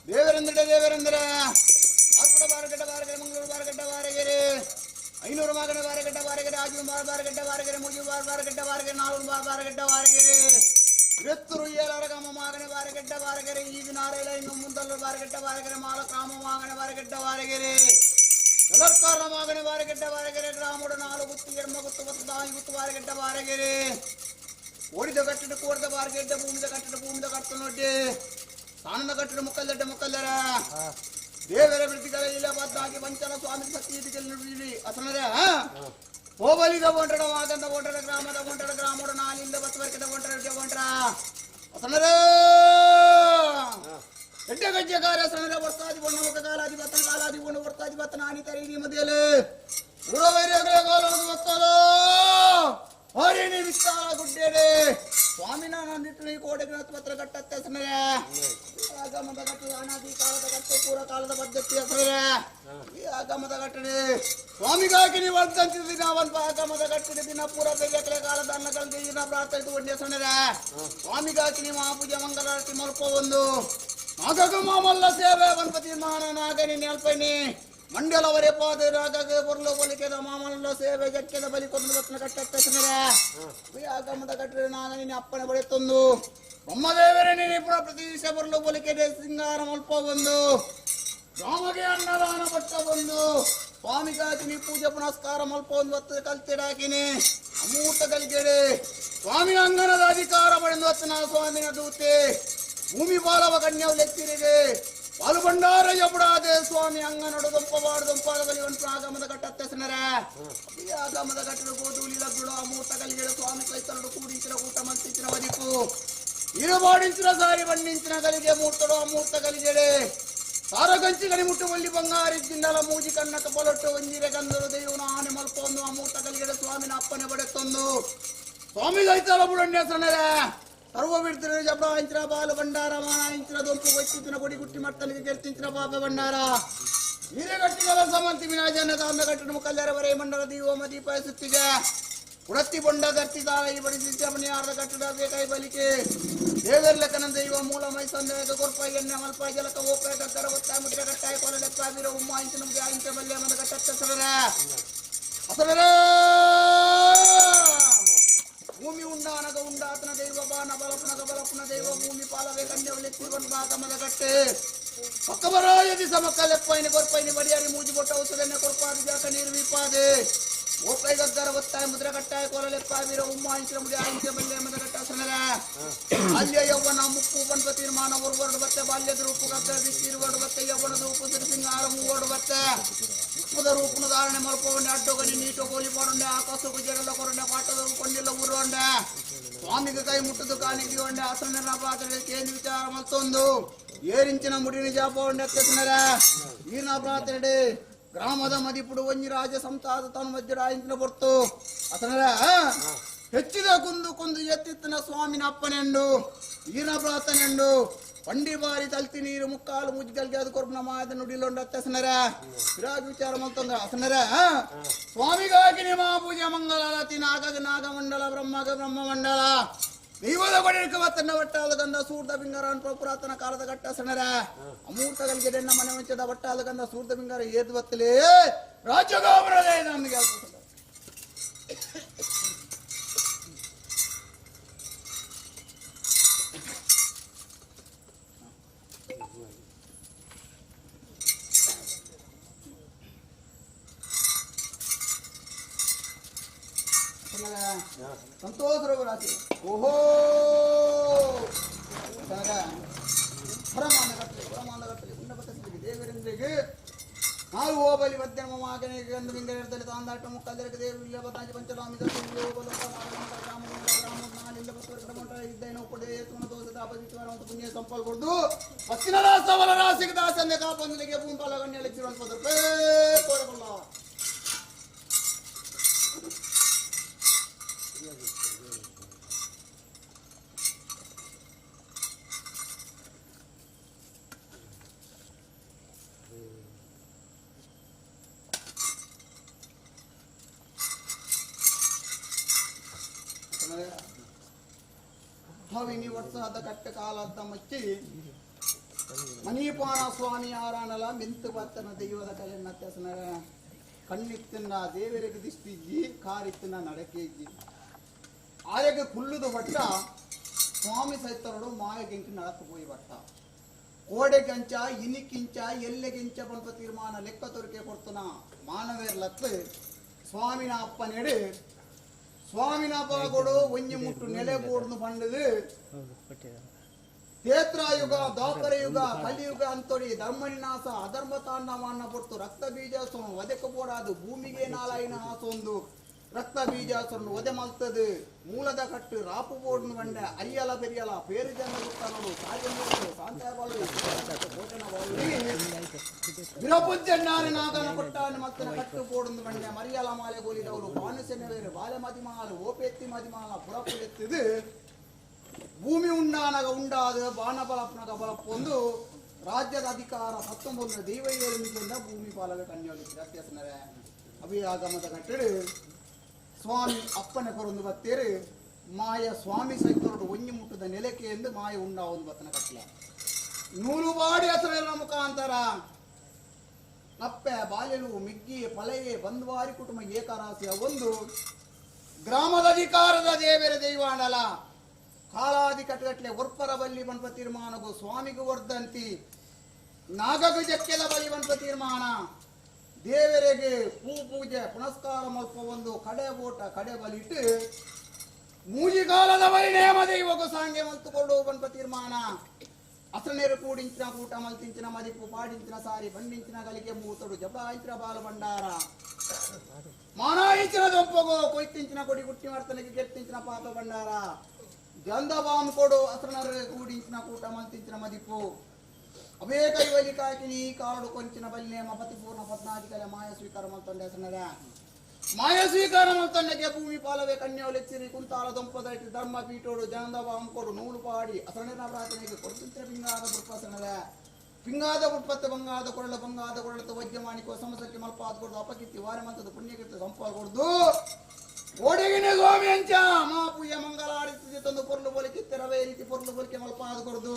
ದೇವರಂದ್ರೆ ದೇವರಂದ್ರ ಆರ್ಕುಡ ಬಾರಗಡ್ಡ ಬಾರಗೆರೆ ಮಂಗಳೂರು ಬಾರಗಡ್ಡ ಬಾರಗೆರೆ ಐನೂರು ಮಾಗಡ ಬಾರಗಡ್ಡ ಬಾರಗೆರೆ ಆಜು ಬಾರ ಬಾರಗಡ್ಡ ಬಾರಗೆರೆ ಮುಜು ಬಾರ ಬಾರಗಡ್ಡ ಬಾರಗೆರೆ ನಾಲ್ಕು ಬಾರ ಬಾರಗಡ್ಡ ಬಾರಗೆರೆ ಇರುತ್ತರು ಏಳರ ಕಾಮ ಮಾಗನೆ ಬಾರಗಡ್ಡ ಬಾರಗೆರೆ ಈಗ ನಾರೇಲ ಇನ್ನು ಮುಂದಲ್ಲ ಬಾರಗಡ್ಡ ಬಾರಗೆರೆ ಮಾಲ ಕಾಮ ಮಾಗನೆ ಬಾರಗಡ್ಡ ಬಾರಗೆರೆ ಸರ್ಕಾರ ಮಾಗನೆ ಬಾರಗಡ್ಡ ಬಾರಗೆರೆ ಗ್ರಾಮಡು ನಾಲು ಗುತ್ತು ಎರ್ಮ ಗುತ್ತು ಮತ್ತು ದಾಯಿ ಗುತ್ತು ಬಾರಗಡ್ಡ ಬಾರಗೆರೆ ಓಡಿದ ಕಟ್ಟಡ ಕೋಡಿದ ಬಾರಗೆಡ್ಡ ಭೂಮಿದ ಕಟ್ಟಡ ಭೂಮಿದ ಕಟ್ಟು ನೋಡ್ಡಿ ಸಾನದ ಕಟ್ಟಡ ಮುಕ್ಕಲ್ದಡ್ಡ ಮುಕ್ಕಲ್ದರ ದೇವರ ವೃತ್ತಿಗಳ ಇಲ್ಲ ಬದ್ದಾಗಿ ವಂಚನ ಸ್ವಾಮಿ ಸತ್ಯ ಅಸನರೇ ಹೋಬಲಿಗ ಒಂಟಡ ವಾಗಂದ ಒಂಟಡ ಗ್ರಾಮದ ಒಂಟಡ ಗ್ರಾಮಡು ನಾಲಿಂದ ಬತ್ತವರ್ಗದ ಒಂಟಡ ಒಂಟರ ಅಸನರೇ ಎಡ್ಡ ಗಜ್ಜೆ ಕಾರ್ಯ ಸಣರ ವರ್ತಾದಿ ಬಣ್ಣ ಮುಖ ಕಾಲಾದಿ ಬತ್ತನ ಕಾಲಾದಿ ಬಣ್ಣ ವರ್ತಾದಿ ಬತ್ತನ ಆನಿ ತರೀನಿ ಮಧ್ಯಲೆ ಉರವೈರ್ಯಗಳ ಕಾಲದ ಬತ್ತಲೋ ಹರಿಣಿ ವಿಸ್ತಾರ ಗುಡ್ಡೇಡೆ ಸ್ವಾಮಿನ ನಂದಿಟ್ಟು ಈ ಕೋಟೆಗೆ ಪತ್ರ ಕಟ್ಟತ್ತೆ ಸನರೇ ಆಗಮದ ಕಟ್ಟು ಅನಾದಿ ಕಾಲದ ಕಟ್ಟು ಪೂರ ಕಾಲದ ಪದ್ಧತಿ ಹೆಸರೇ ಈ ಆಗಮದ ಕಟ್ಟಡೆ ಸ್ವಾಮಿಗಾಗಿ ನೀವು ಅಂತಿದ ದಿನ ಒಂದು ಆಗಮದ ಕಟ್ಟಡೆ ದಿನ ಪೂರ ಬೇಕಲೆ ಕಾಲದ ಅನ್ನಗಳ ದಿನ ಪ್ರಾರ್ಥನೆ ಒಂದೇ ಸನರೇ ಸ್ವಾಮಿಗಾಗಿ ನೀವು ಆ ಪೂಜೆ ಮಂಗಳಾರತಿ ಮಲ್ಪ ಒಂದು ನಾಗಗ ಮಾಮಲ್ಲ ಸೇವೆ ಗಣಪತಿ ಮಾನ ನಾಗನಿ ನೆಲ್ಪನಿ ಮಂಡಲವರೇ ಪಾದ ರಾಗಗೆ ಬೊರ್ಲು ಬಲಿಕೆದ ಮಾಮಲ್ಲ ಸೇವೆ ಜಕ್ಕೆದ ಬಲಿ ಕೊಂದು ಬತ್ನ ಕಟ್ಟತ್ತೆ ಸನರೇ ಈ ಆಗಮದ ಕಟ್ಟಡೆ ನಾನು ನಿನ್ನ ಅಪ್ಪನ ಬಳಿತೊಂದು ಬ್ರಹ್ಮದೇವರೇ ನೀನು ಪ್ರತೀಶ ಬರಲು ಬಲಿಕೆದೆ ಸಿಂಗಾರ ಮಲ್ಪ ಬಂದು ರಾಮಗೆ ಅನ್ನದಾನ ಪಟ್ಟ ಬಂದು ಸ್ವಾಮಿಗಾಕಿನಿ ಪೂಜೆ ಪುನಸ್ಕಾರ ಮಲ್ಪ ಒಂದು ಹೊತ್ತು ಕಲ್ತಿಡಾಕಿನಿ ಅಮೂರ್ತ ಕಲ್ಗೆಡೆ ಸ್ವಾಮಿನ ಅಂಗನದ ಅಧಿಕಾರ ಪಡೆದು ಹೊತ್ತನ ಸ್ವಾಮಿನ ದೂತೆ ಭೂಮಿ ಬಾಲವ ಕನ್ಯವು ಲೆತ್ತಿರಿಗೆ ಪಾಲು ಭಂಡಾರ ಎಬುಡಾದೆ ಸ್ವಾಮಿ ಅಂಗನಡು ದೊಂಪಬಾಡು ದೊಂಪಾದ ಬಲಿ ಒಂದು ಆಗಮದ ಕಟ್ಟತ್ತೆ ಸನರ ಈ ಆಗಮದ ಕಟ್ಟಡ ಗೋಧೂಲಿ ಲಗ್ಗುಡು ಅಮೂರ್ತ ಕಲ್ಗೆಡೆ ಸ್ವಾಮಿ ಕೈತರಡು ಕೂడించిన ಕೂಟ ಮಂತಿಂచిన ವದಿಪು ಇರುబాడించిన ಸಾರಿ ಬಂడించిన కలిగే ಮೂರ್ತడు ಅಮೂರ್ತ కలిగెಡೆ ಸಾರಗಂಚಿ ಗಣಿಮುಟ್ಟು ಒಳ್ಳಿ ಬಂಗಾರಿ ಜಿನ್ನಲ ಮೂಜಿ ಕನ್ನಕ ಪೊಲೊಟ್ಟು ಒಂಜಿರೆ ಗಂದರು ದೈವನ ಆನೆ ಮಲ್ಪೊಂದು ಅಮೂರ್ತ కలిగెಡೆ ಸ್ವಾಮಿನ ಅಪ್ಪನೆ ಬಡೆತ್ತೊಂದು ಸ್ವಾಮಿ ದೈತಲ ಬುಡಣ್ಯ ಸನರೆ ಸರ್ವ ಬಿಡ್ತಿರ ಜಬ್ರಾಯಿಂచిన ಬಾಲು ಭಂಡಾರ ಮಾನಾಯಿಂಚಿನ ದೊಂಪು ಕೊಚ್ಚಿನ ಕೊಡಿ ಗುಟ್ಟಿ ಮಟ್ಟಲಿಗೆ ಕೆರ್ತಿಂಚಿನ ಪಾಪ ಭಂಡಾರ ಹಿರೇಗಟ್ಟಿಗಳ ಸಮಂತಿ ವಿನಾಜನ ತಾಂದ ಕಟ್ಟಡ ಮುಕ್ಕಲ್ಲರ ವರೇ ಮಂಡಲ ದೀವಮ ದೀಪ ಸುತ್ತಿಗೆ ಉಡತ್ತಿ ಬೊಂಡ ಗರ್ತಿ ತಾಳ ಈ ಬಡಿಸಿ ಚಮನಿಯಾರದ ಕಟ್ಟಡ ಬೇಕಾಯಿ ಬಲಿಕೆ ದೇವರ್ಲೆಕ್ಕನ ದೈವ ಮೂಲ ಮೈಸಂದ ಕೊರ್ಪ ಎಣ್ಣೆ ಮಲ್ಪ ಜಲಕ ಓಪ ಗಗ್ಗರ ಒತ್ತಾಯ ಮುದ್ರೆ ಕಟ್ಟಾಯ ಕೊಲ ಲೆಪ್ಪ ವೀರ ಉಮ್ಮ ಇಂಚಿನ ಮುಗಿ ಆಯಿಂಚ ಬಲ್ಯ ಮದ ಕಟ್ಟತ್ತ ಸರರ ಅಸರರ ಭೂಮಿ ಉಂಡ ಅನಗ ಉಂಡಾತನ ದೈವ ಬಾನ ಬಲಪುನಗ ಬಲಪುನ ದೈವ ಭೂಮಿ ಪಾಲವೇ ಕನ್ಯವಲ್ಲಿ ತಿರುವನ್ ಭಾಗಮದ ಕಟ್ಟೆ ಪಕ್ಕಬರಾಯದಿ ಸಮಕ್ಕ ಲೆಪ್ಪೈನ ಕೊರ್ಪೈನ ಬಡಿಯಾರಿ ಮೂಜಿ ಬೊಟ್ಟ ಔಷಧನೆ ಕೊರ್ಪಾದಿ ಜಾಕ ನೀರು ವಿಪಾದೆ ಓಪೈ ಗಗ್ಗರ ಒತ್ತಾಯ ಮುದ್ರೆ ಕಟ್ಟಾಯ ಕೋಲ ಲೆಪ್ಪ ವೀರ ಉಮ್ಮ ಇಂಚಿನ ಮುಡಿ ಆಯಿಂಚ ಬಲ್ಯ ಮದ ಕಟ್ಟ ಸನರ ಬಾಲ್ಯ ಯೌವನ ಮುಪ್ಪು ಬಂದ ತೀರ್ಮಾನ ಒರ್ವರ್ಡು ಬತ್ತೆ ಬಾಲ್ಯದ ರೂಪು ಗಗ್ಗರ ದಿಕ್ಕಿರುವಡು ಬತ್ತೆ ಯೌವನದ ರೂಪು ಸಿರಿಸಿಂಗಾರ ಮೂವಡು ಬತ್ತೆ ಉಪ್ಪುದ ರೂಪುನ ಧಾರಣೆ ಮಲ್ಪವಂಡೆ ಅಡ್ಡೊಗನಿ ನೀಟು ಕೋಲಿ ಪಾಡುಂಡೆ ಆಕಾಶకు ಜಡಲ ಕೊರಂಡೆ ಪಾಟದ ಕೊಂಡಿಲ್ಲ ಊರುಂಡೆ ಸ್ವಾಮಿಗೆ ಕೈ ಮುಟ್ಟದು ಕಾಲಿಗೆ ಒಂಡೆ ಆಸನ ಪಾತ್ರೆ ಕೇಂದ್ರ ವಿಚಾರ ಮತ್ತೊಂದು ಏರಿಂಚಿನ ಮುಡಿನಿ ಜಾಪ ಉಂಡೆ ಅತ್ಯಸನರ ಈನ ಪ್ರಾರ್ಥನೆ ಗ್ರಾಮದ ಮದಿಪುಡು ಒಂಜಿ ರಾಜ ಸಂತಾದ ತನು ಮಧ್ಯರಾಯಿಂಚಿನ ಪೊರ್ತು ಅಸನರ ಹೆಚ್ಚಿದ ಕುಂದು ಕುಂದು ಎತ್ತಿತ್ತನ ಸ್ವಾಮಿನ ಅಪ್ಪನೆಂಡು ಈನ ಪ್ರಾರ್ಥನೆಂಡು ಪಂಡಿ ಬಾರಿ ತಲ್ತಿ ನೀರು ಮುಕ್ಕಾಲು ಮುಜ್ಗಲ್ಗೆ ಅದು ಕೊರ್ಪನ ಮಾದ ನುಡಿಲೊಂಡು ಅತ್ತಸನರ ವಿರಾಜ್ ವಿಚಾರ ಮಲ್ತಂದ್ರ ಅಸನರ ಸ್ವಾಮಿಗಾಗಿ ನಿಮ್ಮ ಪೂಜೆ ಮಂಗಳಾರತಿ ನಾಗಗ ನಾಗಮಂಡಲ ಬ್ರಹ್ಮಗ ಬ್ರಹ್ಮಮಂಡಲ ದೈವದ ಕೊಡಿಕ ವತ್ತನ್ನ ಒಟ್ಟಾದ ಗಂಧ ಸೂರ್ದ ಬಿಂಗರ ಅನ್ಪ ಪುರಾತನ ಕಾಲದ ಘಟ್ಟ ಸಣರ ಅಮೂರ್ತಗಳಿಗೆ ಡೆನ್ನ ಮನೆ ವಂಚದ ಒಟ್ಟಾದ ಗಂಧ ಸೂರ್ದ ಬಿಂಗರ ಏದು ಬತ್ತಲೇ ರಾಜ್ಯಗೋಪುರದೇ ನಮಗೆ ಸಂತೋಷ ರಾಶಿ ಓಹೋ ದೇವರಿಂದ್ರಿಗೆ ನಾವು ಓಬಲಿ ಮಧ್ಯಮ ಮಾಗನಿಗೆ ಗಂದು ಬಿಂಗರಿರ್ತಲೆ ತಾಂದಾಟ ಮುಕ್ಕಲ್ದರಕ ದೇವರು ಇಲ್ಲ ಬತಾಜಿ ಪಂಚರಾಮಿ ಪುಣ್ಯ ಸಂಪಲ್ ಕೊಡ್ದು ಪಶ್ಚಿನ ರಾಸವಲ ರಾಸಿಗೆ ದಾಸನ್ನೇ ಕಾಪಂದಲಿಗೆ ಭೂಂಪಾಲ ಗಣ್ಯ ಕೋರಬಲ್ಲ. ಅವಿನಿ ವರ್ಷದ ಕಟ್ಟ ಕಾಲದ ಮಚ್ಚಿ ಮನೀಪಾನ ಸ್ವಾಮಿ ಆರಾನಲ ಮಿಂತು ಬತ್ತನ ದೈವದ ಕಲೆನ್ನ ತೆಸನ ಕಣ್ಣಿತ್ತಿನ ದೇವರಿಗೆ ದಿಷ್ಟಿಜ್ಜಿ ಕಾರಿತ್ತಿನ ನಡಕೆಜ್ಜಿ ಆರೆಗೆ ಕುಲ್ಲುದು ಬಟ್ಟ ಸ್ವಾಮಿ ಸೈತರಡು ಮಾಯಗಿಂಕ ನಡಕ ಪೋಯಿ ಬಟ್ಟ ಕೋಡೆಗಂಚ ಇನಿಕಿಂಚ ಎಲ್ಲೆಗಿಂಚ ಪಂಪ ತೀರ್ಮಾನ ಲೆಕ್ಕ ತೋರಿಕೆ ಕೊಡ್ತನ ಮಾನವೇರ್ಲತ್ತು ಸ್ವಾಮಿನ ಅಪ್ಪನೆಡು ಸ್ವಾಮಿನ ಬಾಗೋಡು ಒಂಜಿ ಮುಟ್ಟು ನೆಲೆಗೂಡ್ನು ಬಂಡದು ತೇತ್ರಾಯುಗ ದಾಪರಯುಗ ಕಲಿಯುಗ ಅಂತೊಡಿ ಧರ್ಮನಿನಾಸ ಅಧರ್ಮ ತಾಂಡವನ್ನ ಪೊಟ್ಟು ರಕ್ತ ಬೀಜಾಸುರನು ಒದೆಕ ಬೋಡಾದು ಭೂಮಿಗೆ ನಾಲಾಯಿನ ಆಸೊಂದು ರಕ್ತ ಬೀಜಾಸುರನು ಒದೆ ಮಲ್ತದು ಮೂಲದ ಕಟ್ಟು ರಾಪು ಬೋಡ್ನು ಬಂಡೆ ಅರಿಯಲ ಪೆರಿಯಲ ಪೇರು ಜನ ಗುತ್ತನೋಡು ಸಾಜನ ಸಾಂತಾಬಾಳು ವಿರಪುಜ್ಜಣ್ಣಾನೆ ನಾಗನ ಕೊಟ್ಟಾನೆ ಮತ್ತನ ಕಟ್ಟು ಬೋಡುಂದು ಬಂಡೆ ಮರಿಯಲ ಮಾಲೆ ಗೋಲಿದವರು ಬಾನುಸೆನವೇರು ಬಾಲೆ ಮದಿಮಾಲು ಓಪೆತ್ತಿ ಮದಿಮಾಲ ಪುರಪುಲೆತ್ತಿದು ಭೂಮಿ ಉಂಡಾನಗ ಉಂಡಾದ ಬಾಣಬಲಪ್ಪನಗ ಬಲಪ್ಪೊಂದು ರಾಜ್ಯದ ಅಧಿಕಾರ 19 ದೈವ ಏಳಿಗೆಯಿಂದ ಭೂಮಿ ಪಾಲವೆ ಕನ್ಯೋಲಿ ಅತ್ಯಸನರೇ ಅಭಿಯಾಗಮದ ಕಟ್ಟಡು ಸ್ವಾಮಿ ಅಪ್ಪನೆ ಕೊರೊಂದು ಬತ್ತೇರು ಮಾಯ ಸ್ವಾಮಿ ಸೈತರಡು ಒಂಜಿ ಮುಟ್ಟದ ನೆಲೆಕೆ ಎಂದು ಮಾಯ ಉಂಡ ಒಂದು ಬತ್ತನ ಕಟ್ಟಲೆ ನೂಲು ಬಾಡಿ ಹೆಸರೆಲ್ಲ ಮುಖಾಂತರ ನಪ್ಪೆ ಬಾಲ್ಯಲು ಮಿಗ್ಗಿ ಪಲೆಯೇ ಬಂದ್ವಾರಿ ಕುಟುಂಬ ಏಕರಾಶಿಯ ಒಂದು ಗ್ರಾಮದ ಅಧಿಕಾರದ ದೇವರ ದೈವಾಂಡಲ ಕಾಲಾದಿ ಕಟ್ಟಗಟ್ಟಲೆ ಒರ್ಪರ ಬಲ್ಲಿ ಬನ್ಪ ತೀರ್ಮಾನಗು ಸ್ವಾಮಿಗೂ ವರ್ಧಂತಿ ನಾಗಗು ಜಕ್ಕೆದ ಬಲಿ ಬನ್ಪ ತೀರ್ಮಾನ ದೇವರಿಗೆ ಪೂ ಪೂಜೆ ಪುನಸ್ಕಾರ ಮಲ್ಪ ಒಂದು ಕಡೆ ಓಟ ಕಡೆ ಬಲಿಟ್ಟು ಮೂಜಿಗಾಲದ ಬಲಿ ನೇಮ ದೈವಗು ಸಾಂಗೆ ಮಲ್ತುಕೊಂಡು ಬನ್ಪ ತೀರ್ಮಾನ ಅಸನೇರು ಕೂడించిన ಕೂಟ ಮಲ್ತಿಂಚಿನ ಮದಿಪು ಪಾడించిన ಸಾರಿ ಬಂడించిన ಗಲಿಗೆ ಮೂತಡು ಜಬಾయించిన ಬಾಲ ಭಂಡಾರ ಮಾನಾయించిన ದೊಂಪಗೋ ಕೊಯ್ತಿಂಚಿನ ಕೊಡಿ ಗುಟ್ಟಿ ಮರ್ತನಿಗೆ ಗೆತ್ತಿಂಚಿನ ಪಾಪ ಭಂಡಾರ ಗಂಧಬಾಮ್ ಕೊಡು ಅಸನರು ಕೂడించిన ಕೂಟ ಮಲ್ತಿಂಚಿನ ಮದಿಪು ಅವೇಕ ಇವಲಿ ಕಾಕಿನಿ ಕಾರಡು ಕೊಂಚಿನ ಬಲ್ನೇಮ ಪತಿಪೂರ್ಣ ಪದ್ನಾಧಿಕಲೆ ಮಾಯ ಸ್ವೀಕಾರ ಮಲ್ತೊಂಡೆ ಅಸನರ ಮಾಯ ಸ್ವೀಕಾರ ಮಲ್ತೊಂಡೆಗೆ ಭೂಮಿ ಪಾಲವೆ ಕನ್ಯೋಲೆಚ್ಚಿರಿ ಕುಂತಾಲ ದೊಂಪದೈಟಿ ಧರ್ಮ ಪೀಠೋಡು ಜಂದಬಾಮ್ ಕೊಡು ನೂಲು ಪಾಡಿ ಅಸನರ ಪ್ರಾರ್ಥನೆಗೆ ಕೊಡ್ತಿಂಚಿನ ಪಿಂಗಾದ ಪುಟ್ಪಸನರ ಪಿಂಗಾದ ಪುಟ್ಪತ್ತ ಬಂಗಾದ ಕೊರಳ ಬಂಗಾದ ಕೊರಳತ ವಜ್ಜಮಾಣಿಕೋ ಸಮಸಕ್ಕೆ ಮಲ್ಪಾದ ಕೊಡ್ದು ಅಪಕೀರ್ತಿ ವಾರಮಂತದ ಪುಣ್ಯಕೀರ್ತಿ ಸಂಪಾದ ಕೊಡ್ದು ಓಡಿಗಿನ ಸ್ವಾಮಿ ಅಂಚ ಮಾ ಪೂಜೆ ಮಂಗಲಾರಿಸಿ ತಂದು ಪೊರ್ಲು ಬೊಲಿಕೆ ತೆರವೇ ರೀತಿ ಪೊರ್ಲು ಬೊಲಿಕೆ ಮಲ್ಪಾದ ಕೊಡ್ದು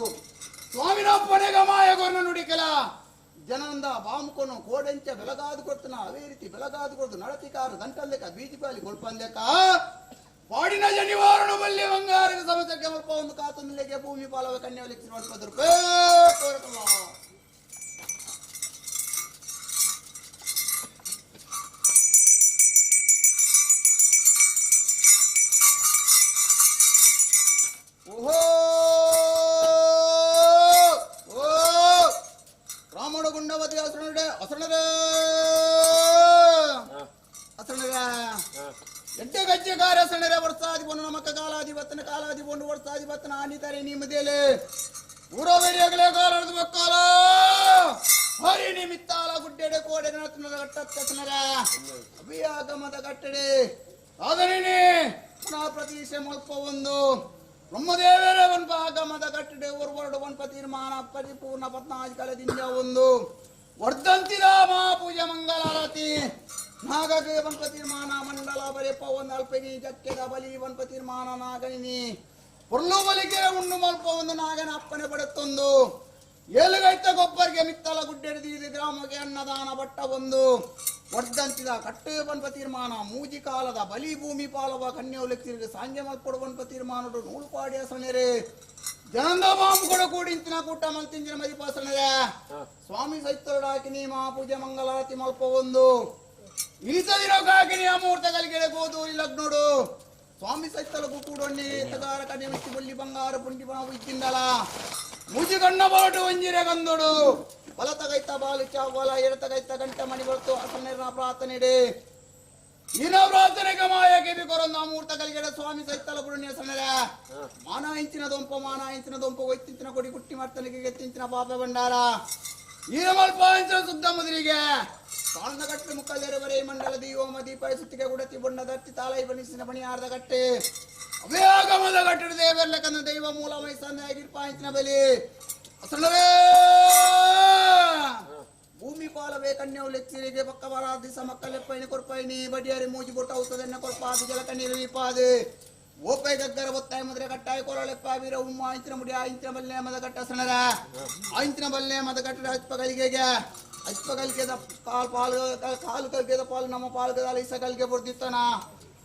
ಸ್ವಾಮಿನ ಪಡೆಗ ಮಾಯ ಕೊರ್ನ ನುಡಿಕಲ ಜನಂದ ಬಾಮುಕೊನು ಕೋಡೆಂಚ ಬೆಲಗಾದು ಕೊಡ್ತನ ಅವೇ ರೀತಿ ಬೆಲಗಾದು ಕೊಡ್ದು ನಡತಿಕಾರು ದಂಟಲ್ಲೆಕ್ಕ ಬೀಜಿಪಾಲಿ ಕೊಳ್ಪಂದೆಕ್ಕ ಪಾಡಿನ ಜನಿವಾರಣ ಬಲ್ಲಿ ಬಂಗಾರದ ಸಮಸ್ಯೆಗೆ ಮಲ್ಪ ಒಂದು ಕಾತೊಂದಿಲೆಗೆ ಭೂಮಿ ಪಾಲವ ಕನ್ಯಾವಲಿಕ್ಕೆ ನೋಡ್ಪದ್ರು. ಓಹೋ ಓ ರಾಮಣ ಗುಂಡವತಿ ಅಸರಣೆ ಅಸರಣರೇ ಅಸರಣರೇ ಎಡ್ಡೆ ಗಜ್ಜೆಗಾರ ಅಸರಣರೇ ವರ್ಷಾದಿ ಬೊನ್ನು ನಮಕ ಕಾಲಾದಿ ಬತ್ತನ ಕಾಲಾದಿ ಬೊಂಡು ವರ್ಷಾದಿ ಬತ್ತನ ಆನಿತಾರೆ ನಿಮ್ಮದೇಲೆ ಊರವೆರಿಯಗಲೇ ಕಾಲದ ಮಕ್ಕಳ ಹರಿ ನಿಮಿತ್ತಾಲ ಗುಡ್ಡೆಡೆ ಕೋಡೆ ನತನದ ಕಟ್ಟತ್ತಸನರ ಅಭಿಯಾಗಮದ ಕಟ್ಟಡೆ ಆದರಣೆ ಪುನಃ ಪ್ರತೀಶೆ ಮಲ್ಪ ಒಂದು ಬ್ರಹ್ಮದೇವರ ಒನ್ಪ ಆಗಮದ ಕಟ್ಟಡೆ ಒರ್ವರ್ಡು ಒನ್ಪ ತೀರ್ಮಾನ ಪರಿಪೂರ್ಣ ಪದ್ನಾಜ್ ಒಂದು ವರ್ಧಂತಿ ರಾಮ ಪೂಜೆ ಮಂಗಲಾರತಿ ನಾಗಗೆ ಒನ್ಪ ತೀರ್ಮಾನ ಮಂಡಲ ಬರೆಪ್ಪ ಒಂದು ಅಲ್ಪಗಿ ಜಕ್ಕೆದ ಬಲಿ ಒನ್ಪ ತೀರ್ಮಾನ ನಾಗನಿನಿ ಪೊರ್ಲು ಬಲಿಗೆ ಉಣ್ಣು ಮಲ್ಪ ಒಂದು ನಾಗನ ಅಪ್ಪನೆ ಪಡೆತ್ತೊಂದು ಏಳುಗೈತ ಗೊಬ್ಬರಿಗೆ ಮಿತ್ತಲ ಗುಡ್ಡೆಡೆದು ಗ್ರಾಮಕ್ಕೆ ಅನ್ನದಾನ ಬಟ್ಟ ಒಂದು ವರ್ಧಂತಿದ ಕಟ್ಟು ಬನ್ಪ ತೀರ್ಮಾನ ಮೂಜಿ ಕಾಲದ ಬಲಿ ಭೂಮಿ ಪಾಲವ ಕನ್ಯೋಲೆಕ್ತಿರಿಗೆ ಸಾಂಜೆ ಮಲ್ಪೊಡು ಬನ್ಪ ತೀರ್ಮಾನಡು ನೂಲು ಪಾಡಿಯ ಸೊನೆರೆ ಜನಂದ ಬಾಂಬು ಕೊಡ ಕೂడించిన ಕೂಟ ಮಲ್ತಿಂಚಿನ ಮದಿಪಾಸನರೆ ಸ್ವಾಮಿ ಸೈತರಡಾಕಿನಿ ಮಹಾಪೂಜೆ ಮಂಗಲಾರತಿ ಮಲ್ಪ ಒಂದು ಇರಿಸದಿರೋ ಕಾಕಿನಿ ಅಮೂರ್ತ ಕಲಿಗೆಡೆ ಗೋದೂರಿ ಲಗ್ನೋಡು ಸ್ವಾಮಿ ಸೈತಲ ಕೂಡೊಣ್ಣಿ ತಗಾರ ಕಡೆ ಮೆಚ್ಚಿ ಬೊಲ್ಲಿ ಬಂಗಾರ ಪುಂಡಿ ಬಾವು ಇದ್ದಿಂದಲ ಮುಜಿ ಕಣ್ಣ ಬಾಟು ಒಂಜಿರೆ ಗಂದೋಡು ಬಲತಗೈತ ಬಾಲು ಚಾವಲ ಎಡತಗೈತ ಗಂಟೆ ಮಣಿ ಬರ್ತು ಅಸನೇರ್ನ ಪ್ರಾರ್ಥನೆ ಇಡೆ ಈನ ಪ್ರಾರ್ಥನೆಗೆ ಮಾಯ ಕೆಬಿ ಕೊರೊಂದು ಅಮೂರ್ತ ಕಲಿಗೆಡ ಸ್ವಾಮಿ ಸೈತಲ ಪುಣ್ಯ ಸನರ ಮಾನ ಇಂಚಿನ ದೊಂಪ ಮಾನ ಇಂಚಿನ ದೊಂಪ ಒಯ್ತಿಂಚಿನ ಕೊಡಿ ಕುಟ್ಟಿ ಮರ್ತನಿಗೆ ಗೆತ್ತಿಂಚಿನ ಪಾಪ ಭಂಡಾರ ಈನ ಮಲ್ಪ ಇಂಚಿನ ಸುದ್ದ ಮುದ್ರಿಗೆ ತಾಳ್ನ ಕಟ್ಟೆ ಮುಕ್ಕಲ್ಲೆರವರೇ ಮಂಡಲ ದೀವೋಮ ದೀಪ ಸುತ್ತಿಗೆ ಗುಡತಿ ಬೊಣ್ಣ ದತ್ತಿ ತಾಳೈ ಬಣಿಸಿನ ಬಣಿಯಾರ್ದ ಕಟ್ಟೆ ಅವ್ಯಾಗಮದ ಕಟ್ಟಡ ದೇವರ್ಲಕಂದ ದೈವ ಮೂಲ ಮೈಸಂದಾಗಿರ್ಪಾಂಚಿನ ಬಲಿ ಅಸಲವೇ ಭೂಮಿ ಪಾಲವೇ ಕನ್ಯವು ಲೆಕ್ಸಿರಿಗೆ ಪಕ್ಕ ಬರಾದಿ ಸಮಕ್ಕಲೆಪ್ಪೈನಿ ಕೊರ್ಪೈನಿ ಬಡಿಯಾರಿ ಮೂಜಿ ಬೊಟ್ಟ ಔತದನ್ನ ಕೊರ್ಪಾದು ಜಲಕ ನೀರು ವಿಪಾದು ಓಪೈ ಗಗ್ಗರ ಒತ್ತಾಯ ಮುದ್ರೆ ಕಟ್ಟಾಯ ಕೋಲಳೆಪ್ಪ ವೀರ ಉಮ್ಮ ಆಂಚಿನ ಮುಡಿ ಆಂಚಿನ ಬಲ್ಲೆ ಮದ ಕಟ್ಟ ಸಣರ ಆಂಚಿನ ಬಲ್ಲೆ ಮದ ಕಟ್ಟಡ ಅಜ್ಪ ಕಲಿಗೆದ ಕಾಲು ಪಾಲು ಕಾಲು ಕಲಿಗೆದ ಪಾಲು ನಮ್ಮ ಪಾಲ್ಗದಾಲ ಇಸ ಕಲಿಗೆ ಬುರ್ದಿತ್ತನ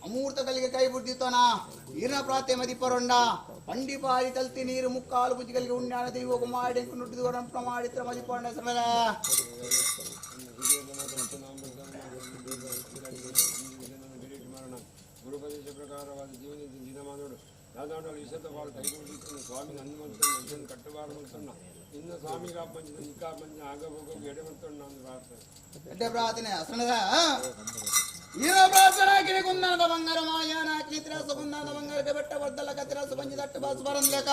ಅಮೂರ್ತ ಕಲಿಗೆ ಕೈ ಬುರ್ದಿತ್ತನ ಈರ್ನ ಪ್ರಾತೆ ಮದಿಪರೊಂಡ ಪಂಡಿ ಪಾರಿ ತಲ್ತಿ ನೀರು ಮುಕ್ಕಾಲು ಬುಜ್ಜಿಗಳಿಗೆ ಉಣ್ಯಾನ ದೈವ ಕುಮಾರಿ ನುಡಿದು ಪ್ರಮಾಡಿತ್ರ ಮದಿಪೊಂಡ ಸಣರ ಗುರುಪದೇಶ ಪ್ರಕಾರವಾದ ಜೀವನ ದಿನಮಾನೋಡು ದಾದಾಂಡೋಳು ವಿಶದ ಬಾಳು ಕೈಗೂಡಿಸುತ್ತ ಸ್ವಾಮಿ ಹನುಮಂತನ ಕಟ್ಟುಬಾರ ಮಂತಣ್ಣ ಇನ್ನು ಸ್ವಾಮಿಗೆ ಪಂಚ ನಿಕ್ಕಾ ಪಂಚ ಆಗ ಹೋಗೋ ಎಡೆ ಮಂತಣ್ಣ ಅಂತ ಪ್ರಾರ್ಥನೆ ಎಡ್ಡೆ ಪ್ರಾರ್ಥನೆ ಅಸಣದ ಈರ ಪ್ರಾರ್ಥನಾ ಕಿರಿ ಕುಂದಾದ ಬಂಗಾರ ಮಾಯಾನ ಕಿತ್ರಾಸ ಕುಂದಾದ ಬಂಗಾರಕ್ಕೆ ಬೆಟ್ಟ ವರ್ದಲ ಕತಿರಾಸ ಪಂಚ ದಟ್ಟ ಬಾಸು ಬರಂದ್ಲೇಕ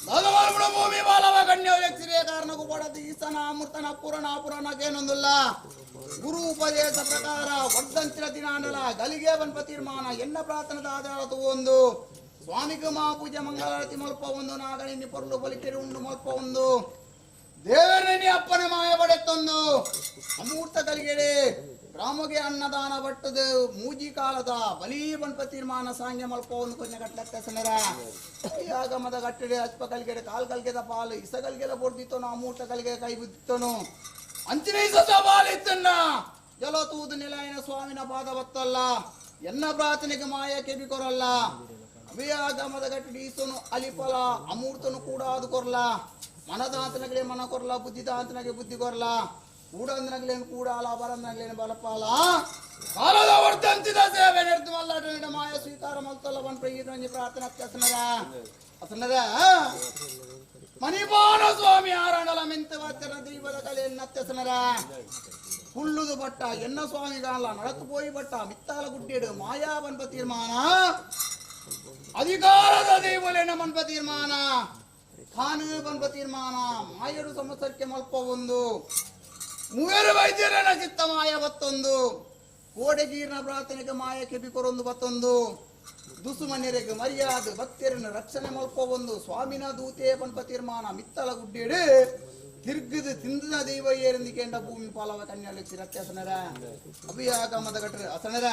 ದಾದವಾಲ್ಗುಣ ಭೂಮಿ ಬಾಲವ ಕನ್ಯೋ ಯಕ್ಷಿರೇ ಕಾರಣಕ್ಕೂ ಕೊಡದು ಈಸನ ಅಮೃತನ ಪುರಣ ಪುರಾಣಕ್ಕೇನೊಂದಿಲ್ಲ ಗುರು ಉಪದೇಶ ಪ್ರಕಾರ ವರ್ಧಂತಿರ ದಿನಾನಲ ಗಲಿಗೆ ಬನ್ಪ ತೀರ್ಮಾನ ಎನ್ನ ಪ್ರಾರ್ಥನದ ಆಧಾರ ಒಂದು ಸ್ವಾಮಿಗೆ ಮಾ ಪೂಜೆ ಮಂಗಳಾರತಿ ಮಲ್ಪ ಒಂದು ನಾಗಣಿನಿ ಪೊರ್ಲು ಬಲಿಕೆರೆ ಉಂಡು ಮಲ್ಪ ಒಂದು ದೇವರನಿ ಅಪ್ಪನ ಮಾಯ ಪಡೆತ್ತೊಂದು ಅಮೂರ್ತ ಕಲಿಗೆಡೆ ರಾಮಗೆ ಅನ್ನದಾನ ಬಟ್ಟದ ಮೂಜಿ ಕಾಲದ ಬಲಿ ಬನ್ಪ ತೀರ್ಮಾನ ಸಾಂಗ್ಯ ಮಲ್ಪ ಒಂದು ಕೊಂಚ ಕಟ್ಲಕ್ಕ ಸನರ ಆಗಮದ ಕಟ್ಟಡೆ ಅಚ್ಪ ಕಲಿಗೆಡೆ ಕಾಲ್ ಕಲ್ಗೆದ ಪಾಲು ಇಸ ಕಲ್ಗೆಲ ಬೊಡ್ದಿತ್ತನು ಅಮೂರ್ತ ಕಲಿಗೆ ಕೈ ಬಿತ್ತನು ಅಂಚಿನ ಇಸ ಬಾಲಿತ್ತನ್ನ ಜಲ ತೂದು ನಿಲಯನ ಸ್ವಾಮಿನ ಪಾದ ಬತ್ತಲ್ಲ ಎನ್ನ ಪ್ರಾರ್ಥನೆಗೆ ಮಾಯ ಕೆಬಿ ಕೊರಲ್ಲ ಅಭಿಯಾಗಮದ ಕಟ್ಟಡಿ ಈಸನು ಅಲಿಫಲ ಅಮೂರ್ತನು ಕೂಡ ಅದು ಕೊರಲ ಮನದಾಂತನಗಲೇ ಮನ ಕೊರಲ ಬುದ್ಧಿದಾಂತನಗೆ ಬುದ್ಧಿ ಕೊರಲ ಕೂಡಂದನಗಲೇನು ಕೂಡಾಲ ಬರಂದನಗಲೇನು ಬಲಪಾಲ ಕಾಲದ ವರ್ಧಂತಿದ ಸೇವೆ ನೆಡ್ದು ಮಲ್ಲಾಟ ಮಾಯ ಸ್ವೀಕಾರ ಮಲ್ತಲ್ಲ ಬನ್ ಪ್ರಯತ್ನ ಪ್ರಾರ್ಥನೆ ಅತ್ಯಸನರ ಅಸನರ ಮಣಿಪಾನ ಸ್ವಾಮಿ ಆರಾಣಲ ಮೆಂತ ವಾಚರ ದೈವದ ಕಲೆಯನ್ನು ಅತ್ಯಸನರ ಹುಳ್ಳುದು ಬಟ್ಟ ಎನ್ನ ಸ್ವಾಮಿಗಾಲ ನಡತು ಪೋಯಿ ಬಟ್ಟ ಮಿತ್ತಾಲ ಗುಡ್ಡೇಡು ಮಾಯಾ ಬನ್ಪ ತೀರ್ಮಾನ ಅಧಿಕಾರದ ದೈವಲೇನ ಮನ್ಪ ತೀರ್ಮಾನ ತಾನು ಬನ್ಪ ತೀರ್ಮಾನ ಮಾಯಡು ಸಂವತ್ಸರಕ್ಕೆ ಮಲ್ಪ ಒಂದು ಮೂವರು ವೈದ್ಯರನ ಚಿತ್ತ ಮಾಯ ಬತ್ತೊಂದು ಕೋಡೆಗೀರ್ನ ಪ್ರಾರ್ಥನೆಗೆ ಮಾಯ ಕೆಬಿ ಕೊರೊಂದು ಬತ್ತೊಂದು ದುಸುಮನ್ಯರಿಗೆ ಮರ್ಯಾದೆ ಭಕ್ತರನ್ನು ರಕ್ಷಣೆ ಮಲ್ಪ ಒಂದು ಸ್ವಾಮಿನ ದೂತೆ ಪನ್ಪ ತೀರ್ಮಾನ ಮಿತ್ತಲ ಗುಡ್ಡೇಡು ತಿರ್ಗದು ತಿಂದದ ದೈವ ಏರಿಂದಿಕೆಂಡ ಭೂಮಿ ಪಾಲವ ಕನ್ಯಾಲಕ್ಷಿ ರತ್ಯಾಸನರ ಅಭಿಯಾಗಮದ ಗಟ್ರ ಅಸನರ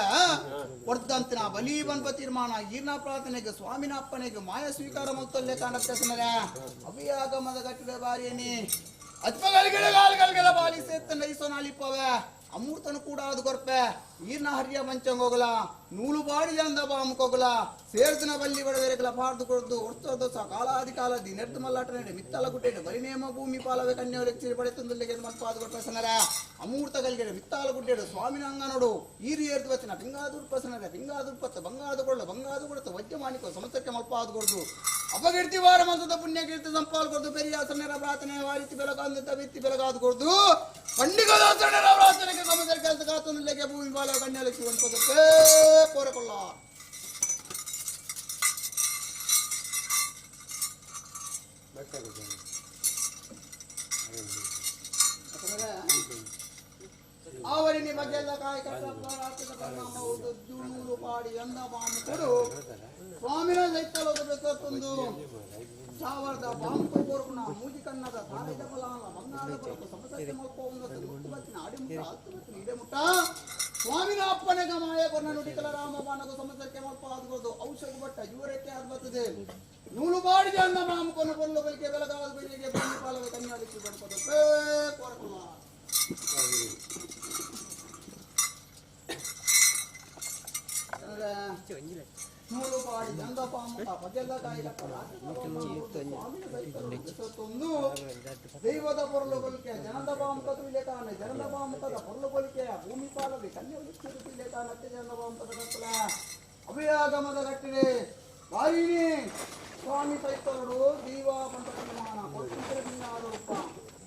ವರ್ಧಂತಿನ ಬಲಿ ಬನ್ಪ ತೀರ್ಮಾನ ಈರ್ನ ಪ್ರಾರ್ಥನೆಗೆ ಸ್ವಾಮಿನ ಅಪ್ಪನೆಗೆ ಮಾಯ ಸ್ವೀಕಾರ ಮಲ್ತೊಲ್ಲೆ ಕಾಣತ್ಯಾಸನರ ಅಭಿಯಾಗಮದ ಗಟ್ಟಡ ಬಾರಿಯನಿ ಅಜ್ಪಗಲ್ಗೆಲ ಬಾಲಿ ಸೇತ್ತನ ಐಸೋನಾಲಿಪ್ಪವೆ ಅಮೂರ್ತನು ಕೂಡ ಅದು ಕೊರ್ಪೆ ಈರ್ನ ಹರಿಯ ಮಂಚಂಗೋಗಲ ನೂಲು ಬಾಡಿದ ಅಂದ ಬಾಮುಕೋಗಲ ಸೇರ್ದನ ಬಲ್ಲಿ ಬಡವೆರಗಲ ಪಾರ್ದು ಕೊಡ್ದು ಒಡ್ತೋದ ಸ ಕಾಲಾದಿ ಕಾಲದಿ ನೆರ್ದು ಮಲ್ಲಾಟ ನೆಡೆ ಮಿತ್ತಲ ಗುಡ್ಡೆಡು ಬಲಿನೇಮ ಭೂಮಿ ಪಾಲವೆ ಕನ್ಯೋರೆಕ್ಸಿ ಪಡೆತಂದುಲ್ಲಿಗೆ ಮಲ್ಪಾದು ಕೊಟ್ಟ ಅಮೂರ್ತ ಗಲ್ಗೆಡೆ ಮಿತ್ತಾಲ ಗುಡ್ಡೆಡು ಸ್ವಾಮಿನ ಅಂಗನೋಡು ಈರು ಏರ್ದು ವಚನ ಪಿಂಗಾದುರ್ಪಸನರ ಪಿಂಗಾದುರ್ಪತ್ತ ಬಂಗಾದು ಕೊಳ್ಳ ಬಂಗಾದು ಕೊಡತ ವಜ್ಜಮಾನಿಕೋ ಸಮಸ್ತಕ್ಕೆ ಮಲ್ಪಾದು ಕೊಡ್ದು ಅಪಕೀರ್ತಿ ವಾರ ಮಂತ್ರದ ಪುಣ್ಯ ಕೀರ್ತಿ ಸಂಪಾಲ್ ಕೊಡ್ದು ಪೆರಿಯಾಸನರ ಪ್ರಾರ್ಥನೆ ವಾರಿತಿ ಬೆಳಗಾದ ಬಿತ್ತಿ ಬೆಳಗಾದು ಕೊಡ್ದು ಪಂಡಿಗದಾಸನರ ಪ್ರಾರ್ಥನೆಗೆ ಸಮಸ್ಯೆ ಕೆಲಸ ಕಾತಂದುಲ್ಲಿಗೆ ಭೂಮಿ ಪಾಲವೆ ಕನ್ಯಾಲಕ್ಷ್ಮಿ ಅನ್ಪದಕ್ಕೆ ಕೋರಕೊಳ್ಳ ಆವರಿನಿ ಬಗ್ಗೆಲ್ಲ ಕಾಯಿ ಕಟ್ಟ ಪಾಡಿ ಎಂದ ಬಾಮು ಕೊಡು ಸ್ವಾಮಿನ ಸೈತಲೋದ ಬೆಸತ್ತೊಂದು ಸಾವಿರದ ಬಾಂಕು ಕೋರ್ಕುಣ ಮೂಜಿ ಕನ್ನದ ತಾರಿದ ಫಲಾನ ಬಂಗಾರದ ಕೊರಕು ಸಮಸಕ್ಕೆ ಮಲ್ಪ ಉನ್ನತ ಮುಟ್ಟು ಬತ್ತಿನ ಅಡಿಮುಟ್ಟ ಹತ್ತು ಬತ್ತಿನ ಇಡೆಮುಟ್ಟ ಸ್ವಾಮಿನ ಅಪ್ಪನೆಗ ಮಾಯ ಕೊರ್ನ ನುಡಿಕಲ ರಾಮ ಬಾನಗು ಸಮಸಕ್ಕೆ ಮಲ್ಪ ಆದ್ಕೊದು ಔಷಧ ಬಟ್ಟ ಇವರಕ್ಕೆ ಅದು ಬರ್ತದೆ ನೂಲು ಬಾಡಿ ಜನ ಮಾಮಕೊನ ಕೊಲ್ಲು ಬಲಿಕೆ ಬೆಳಗಾದ ಬೆಳಿಗ್ಗೆ ಭೂಮಿ ಪಾಲವೆ ಕನ್ಯಾಲಿಕ್ಕಿ ಬಡ್ಪದ ಕೋರಕುಣ ನೂಲು ಪಾಡಿ ಗಂಧ ಪಾಮುಖ ಪಜೆಲ್ಲ ಕಾಯಿಲೊಂದು ದೈವದ ಪೊರಲು ಕೊಲಿಕೆ ಜನದ ಪಾಮುಖ ತುಳಿಲೇಕಾನೆ ಜನದ ಪಾಮುಖದ ಪೊರಲು ಕೊಲಿಕೆ ಭೂಮಿ ಪಾಲವಿ ಕನ್ಯೆ ತುಳಿಲೇಕಾನತ್ತೆ ಜನದ ಪಾಮುಖದ ಕತ್ತಲ ಅಭಿಯಾಗಮದ ಕಟ್ಟಿದೆ ವಾಹಿನಿ ಸ್ವಾಮಿ ಸೈತರುಡು ದೀವ ಪಂಚಮಾನ ಕೊಟ್ಟಿರ ಭಿನ್ನಾದ ರೂಪ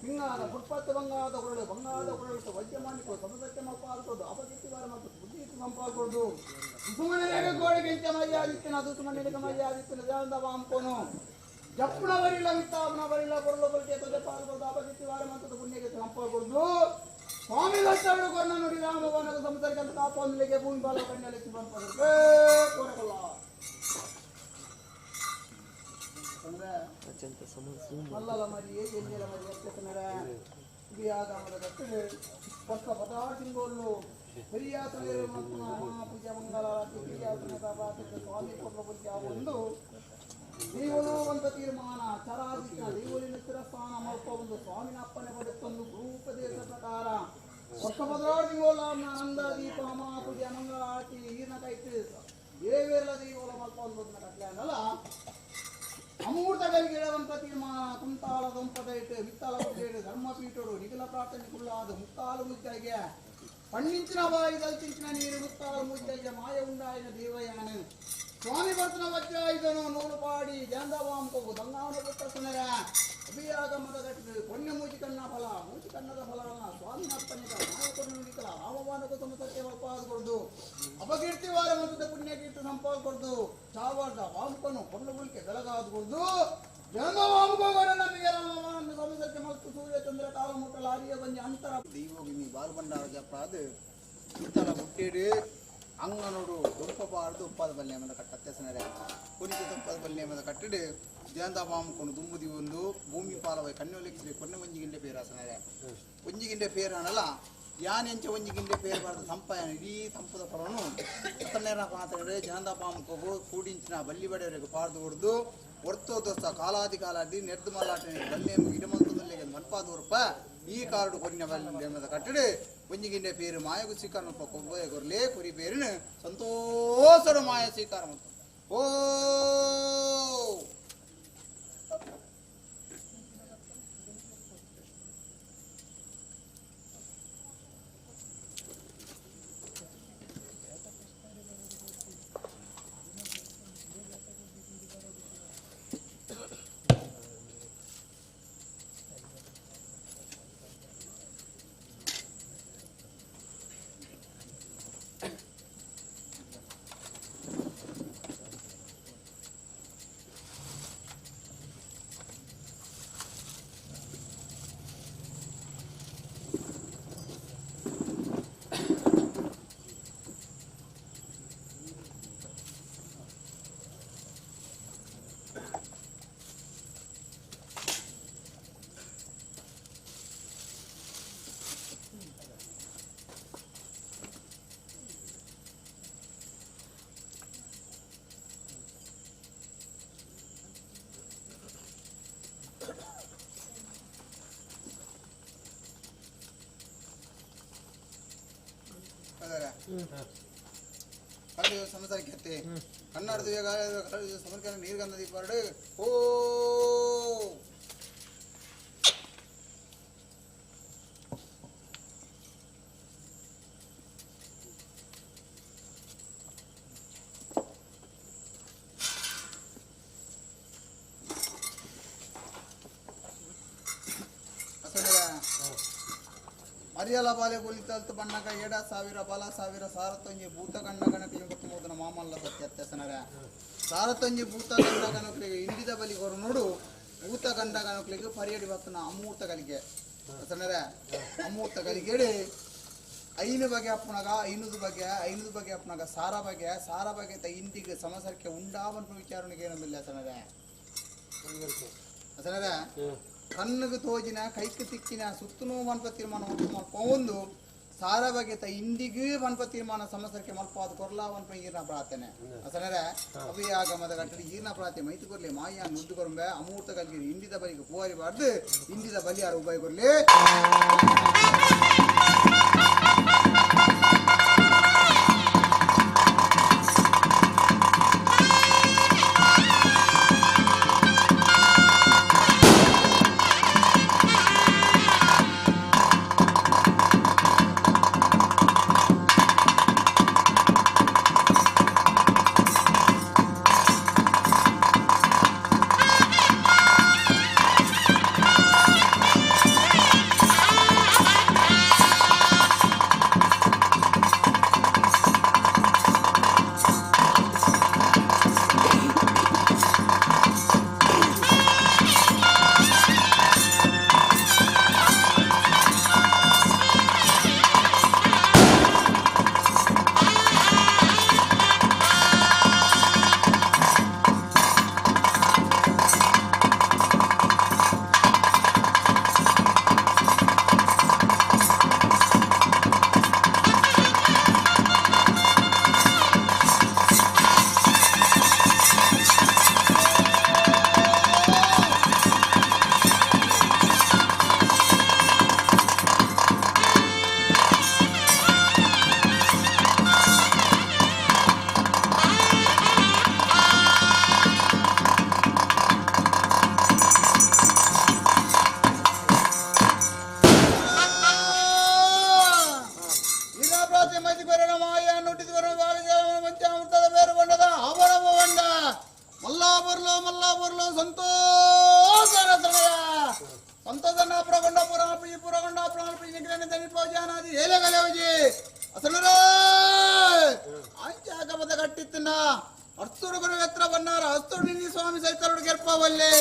ಭಿನ್ನಾದ ಪುಟ್ಪತ್ತು ಬಂಗಾದ ಕೊರಳು ಬಂಗಾದ ಕೊರಳು ವೈದ್ಯಮಾನಿಕೋ ಸಮಸತ್ಯ ಮಪ್ಪಾಲ್ಕೊಡು ಅಪಕೀರ್ತಿವಾರ ಮತ್ತು ಬುದ್ಧಿ ಸಂಪಾಲ್ಕೊಡು ದುಸುಮನೆಗೆ ಗೋಡೆಗಿಂತ ಮರ್ಯಾದಿತ್ತಿನ ದುಸುಮನೆಗೆ ಮರ್ಯಾದಿತ್ತಿನ ಜಾನದ ವಾಂಕೋನು ಜಪ್ಪುಣ ಬರಿಲ್ಲ ಮಿತ್ತಾಪನ ಬರಿಲ್ಲ ಕೊರಳು ಕೊರಕೆ ತೊಜೆ ಪಾಲ್ಕೊಡು ಅಪಕೀರ್ತಿವಾರ ಮತ್ತು ಪುಣ್ಯಕ್ಕೆ ಸಂಪಾಲ್ಕೊಡು ಸ್ವಾಮಿ ದತ್ತರು ಕೊರ್ಣ ನುಡಿ ರಾಮವನಗ ಸಂಸರ್ಗಂತ ಕಾಪೊಂದಲಿಗೆ ಭೂಮಿ ಬಾಲ ಕಣ್ಣಲ್ಲಿ ಬಂಪದಕ್ಕೆ ಕೋರಕೊಲ್ಲ ಮಲ್ಲಲ ಮರಿ ಎಲ್ಲಿಲ ಮರಿ ಎತ್ತನರ ಬಿಯಾಗಮದ ಕಟ್ಟಡೆ ಪಕ್ಕ ಪದಾರ್ಥಿಂಗೋಲು ಪೆರಿಯಾಸನೇರು ಮಹಾಪೂಜೆ ಮಂಗಳಾರತಿ ಪಿರಿಯಾಸನದ ಪ್ರಾರ್ಥನೆ ಸ್ವಾಮಿ ಕೊಡ್ಲ ಒಂದು ದೇವನು ಒಂದು ತೀರ್ಮಾನ ಚರಾದಿನ ದೇವರಿನ ಸ್ಥಾನ ಮಲ್ಪೊಂದು ಸ್ವಾಮಿನ ಅಪ್ಪನೆ ಪಡೆತ್ತೊಂದು ಗುರುಪದೇಶ ಪ್ರಕಾರ ವರ್ಷ ನಂದ ದೀಪ ಮಹಾಪೂಜೆ ಮಂಗಳಾರತಿ ಈರ್ನ ಕೈತು ದೇವೇರ್ಲ ದೈವಲ ಮಲ್ಪೊಂದು ಕಟ್ಲೆ ಅಮೂರ್ತಗಳಿಗೆ ಇಡವಂತ ತೀರ್ಮಾನ ಕುಂತಾಲ ದೊಂಪದೈಟ್ ಮಿತ್ತಾಲ ಗುಡ್ಡೇಡು ಧರ್ಮಪೀಠರು ನಿಖಿಲ ಪ್ರಾರ್ಥನೆ ಕುಳ್ಳಾದ ಮುಕ್ತಾಲು ಮುದ್ದಗೆ ಪಣ್ಣಿಂಚಿನ ಬಾಯಿ ದಲ್ತಿಂಚಿನ ನೀರು ಮುಕ್ತಾಲು ಮುದ್ದಗೆ ಮಾಯ ಉಂಡಾಯಿನ ದೇವಯಾನ ಸ್ವಾಮಿ ಭರ್ತನ ವಜ್ರಾಯುಧನು ನೂಲು ಪಾಡಿ ಜಾಂದವಾಂಪಗು ದಂಗಾವನ ಪುಟ್ಟಸನರ ಅಭಿಯಾಗಮದ ಗಟ್ಟಿದ ಪೊನ್ನೆ ಮೂಜಿ ಕಣ್ಣ ಫಲ ಮೂಜಿ ಕಣ್ಣದ ಫಲ ಸ್ವಾಮಿನ ಅಪ್ಪನಿಗ ನಾಯಕನು ನುಡಿಕಲ ರಾಮವಾನಕ ಸತ್ಯ ಒಪ್ಪಾದ ಕೊಡ್ದು ಅಪಕೀರ್ತಿವಾರ ಮಂತ್ರದ ಪುಣ್ಯಕೀರ್ತಿ ಸಂಪಾದ ಕೊಡ್ದು ಚಾವಾರ್ದ ವಾಂಪನು ಪೊಣ್ಣು ಗುಳಿಕೆ ಬೆಳಗಾದ ಕೊಡ್ದು ನಮಗೆ ಸಮಸಕ್ಕೆ ಮತ್ತು ಸೂರ್ಯ ಚಂದ್ರ ಕಾಲ ಮುಟ್ಟ ಲಾರಿಯ ಬಂಜಿ ಅಂತರ ದೈವೋಗಿ ಬಾಲ್ಬಂಡಾರ ಜಪ್ಪಾದ ಇತ್ತಲ ಹುಟ್ಟಿಡು ಅಂಗನೋಡು ದೊಂಪಬಾರ್ದು ಉಪ್ಪಾದ ಬಲ್ಲೆ ಕಟ್ಟತ್ತೆಸನರೆ ಕುರಿತ ದೊಂಪದ ಬಲ್ಲೆ ಕಟ್ಟಿಡು ಜಯಂತ ಕೊಂಡು ದುಂಬುದಿ ಒಂದು ಭೂಮಿ ಪಾಲವೈ ಕಣ್ಣೊಲಿಕ್ಕಿಸಿ ಕೊನ್ನೆ ಒಂಜಿ ಪೇರಾಸನರೆ ಒಂಜಿ ಗಿಂಡೆ ಪೇರಾನಲ್ಲ ಯಾನೆಂಚ ಒಂಜಿ ಗಿಂಡೆ ಪೇರು ಬಾರ್ದು ಸಂಪಾಯನ ಇಡೀ ಸಂಪದ ಫಲನು ಅತ್ತನೇರ ಪಾತ್ರೆ ಜಯಂತ ಪಾಮಕೋಗು ಕೂడించిన ಬಲ್ಲಿ ಬಡೆಯವರಿಗೆ ಪಾರ್ದು ಹೊಡೆದು ಒರ್ತೋ ದೋಸ್ತ ಕಾಲಾದಿ ಕಾಲಾದಿ ನೆರ್ದು ಮಲ್ಲಾಟನೆ ಬಲ್ಲೆ ಇಡಮಂತದಲ್ಲಿಗೆ ಮನ್ಪಾದ ಈ ಕಾರ್ಡು ಕೊರಿನ ಬಲ್ಲೆ ಕಟ್ಟಡು ಒಂಜಿ ಗಿಂಡೆ ಪೇರು ಮಾಯಗು ಸ್ವೀಕಾರ ಕೊಬ್ಬಯ ಕೊರ್ಲೆ ಕುರಿ ಪೇರಿನ ಸಂತೋಷದ ಮಾಯ ಸ್ವೀಕಾರ ಓ ಕನ್ನಡ ಸಮಸರಕ್ಕೆ ಕನ್ನಡದ ಸಮರ್ಕನ ನೀರ್ಗಂಧ ದೀಪಾರಡು ಓ ಮರಿಯಲ ಬಾಲೆ ಗುಲಿತಲ್ತು ಬಣ್ಣಕ ಎಡ ಸಾವಿರ ಬಲ ಸಾವಿರ ಸಾರತೊಂಜಿ ಭೂತ ಗಂಡ ಗಣಕಲಿ ಗೊತ್ತು ಮಾಮಲ್ಲ ಸತ್ಯತ್ಯಸನರ ಸಾರತೊಂಜಿ ಭೂತ ಗಂಡ ಗಣಕಲಿಗೆ ಇಂಡಿದ ಬಲಿ ಕೊರು ನೋಡು ಭೂತ ಗಂಡ ಗಣಕಲಿಗೆ ಪರಿಯಡಿ ಬತ್ತನ ಅಮೂರ್ತ ಕಲಿಗೆ ಅಸನರ ಅಮೂರ್ತ ಕಲಿಗೆಡಿ ಐನು ಬಗೆ ಅಪ್ಪನಾಗ ಐನೂರು ಬಗೆ ಐನೂರು ಬಗೆ ಅಪ್ಪನಾಗ ಸಾರ ಬಗೆ ಸಾರ ಬಗೆ ತ ಇಂಡಿಗೆ ಸಮಸರ್ಕೆ ಉಂಡಾವನ್ ವಿಚಾರಣೆಗೆ ಏನೊಂದಿಲ್ಲ ಅಸನರ ಅಸನರ ಕಣ್ಣಿಗೆ ತೋಜಿನ ಕೈக்கு ತಿಕ್ಕಿನ ಸುತ್ತನೂ ಮನ್ಪ ತೀರ್ಮಾನ ಮಲ್ಪ ಒಂದು ಸಾರ ಬಗೆತ ಇಂದಿಗೂ ಮನ್ಪ ತೀರ್ಮಾನ ಸಮಸರ್ಕೆ ಮಲ್ಪ ಅದು ಕೊರ್ಲಾ ವನ್ಪ ಈರ್ನ ಪ್ರಾರ್ಥನೆ ಅಸನರ ಅಭಿಯಾಗಮದ ಗಟ್ಟಡಿ ಈರ್ನ ಪ್ರಾರ್ಥನೆ ಮೈತು ಕೊರ್ಲಿ ಮಾಯ ನುಡ್ಡು ಕೊರಂಬೆ ಅಮೂರ್ತ ಕಲ್ಗಿರಿ ಇಂಡಿದ ಬಲಿಗೆ ಪೂವಾರಿ ಬಾರ್ದು ಇಂಡಿದ ಬಲಿ ಯಾರು ಉಪಾಯ ಕೊರ್ಲಿ. ಪೊರ್ಲ ಸಂತೋಷ ಸಂತೋಷನ ಪುರಗೊಂಡ ಪುರಾಣ ಪುರಗೊಂಡ ಪುರಾಣ ತನಿಪೋಜಾನಾದಿ ಏಲೆಗಲೆವಜಿ ಅಸಲರೇ ಅಂಚಾಕಪದ ಕಟ್ಟಿತ್ತಿನ ಅರ್ತುಡು ಗುರು ಎತ್ರ ಬನ್ನಾರ ಅಸ್ತುಡು ನಿನ್ನಿ ಸ್ವಾಮಿ ಸೈತರುಡು ಗೆಲ್ಪವಲ್ಲೆ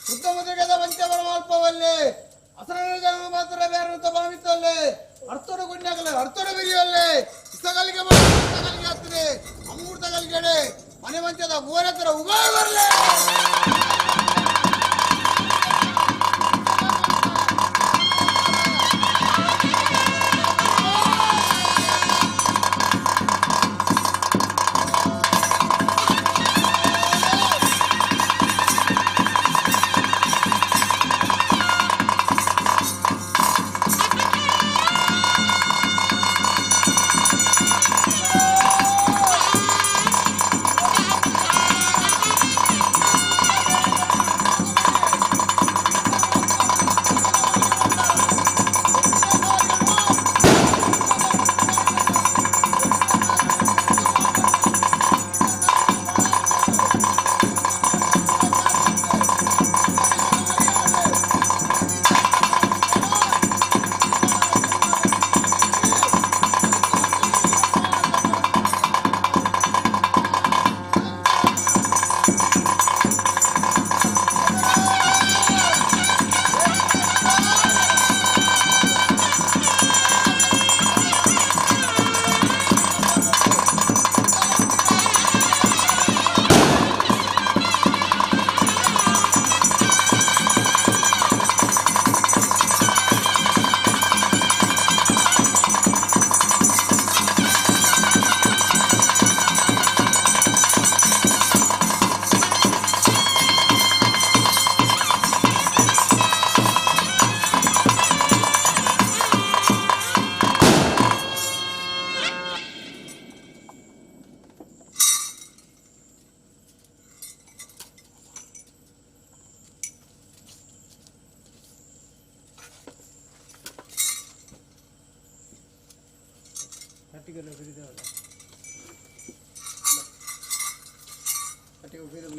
ಶುದ್ಧ ಮುದ್ರಿಗೆದ ವಂಚವರ ಮಾಲ್ಪವಲ್ಲೆ ಅಸಲರ ಜನ ಮಾತ್ರ ಬೇರೆ ಬಾಮಿತ್ತಲ್ಲೆ ಅರ್ತುಡು ಗುಣ್ಯಗಲೆ ಅರ್ತುಡು ಬಿರಿಯಲ್ಲೆ ಇಸಗಲಿಗೆ ಗಳಿಗೆ ಹತ್ತಿದೆ ಅಮೂರ್ತ ಗಲಿಗೆಡೆ ಮನೆ ಮಂಚದ ಮೂವರೆತ್ತರ ಉಗಾಯ ಬರಲೆ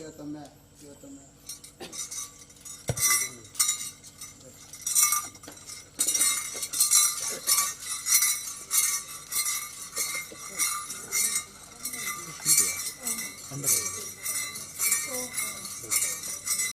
ಇವತ್ತೊಮ್ಮೆ ಅಂದ್ರೆ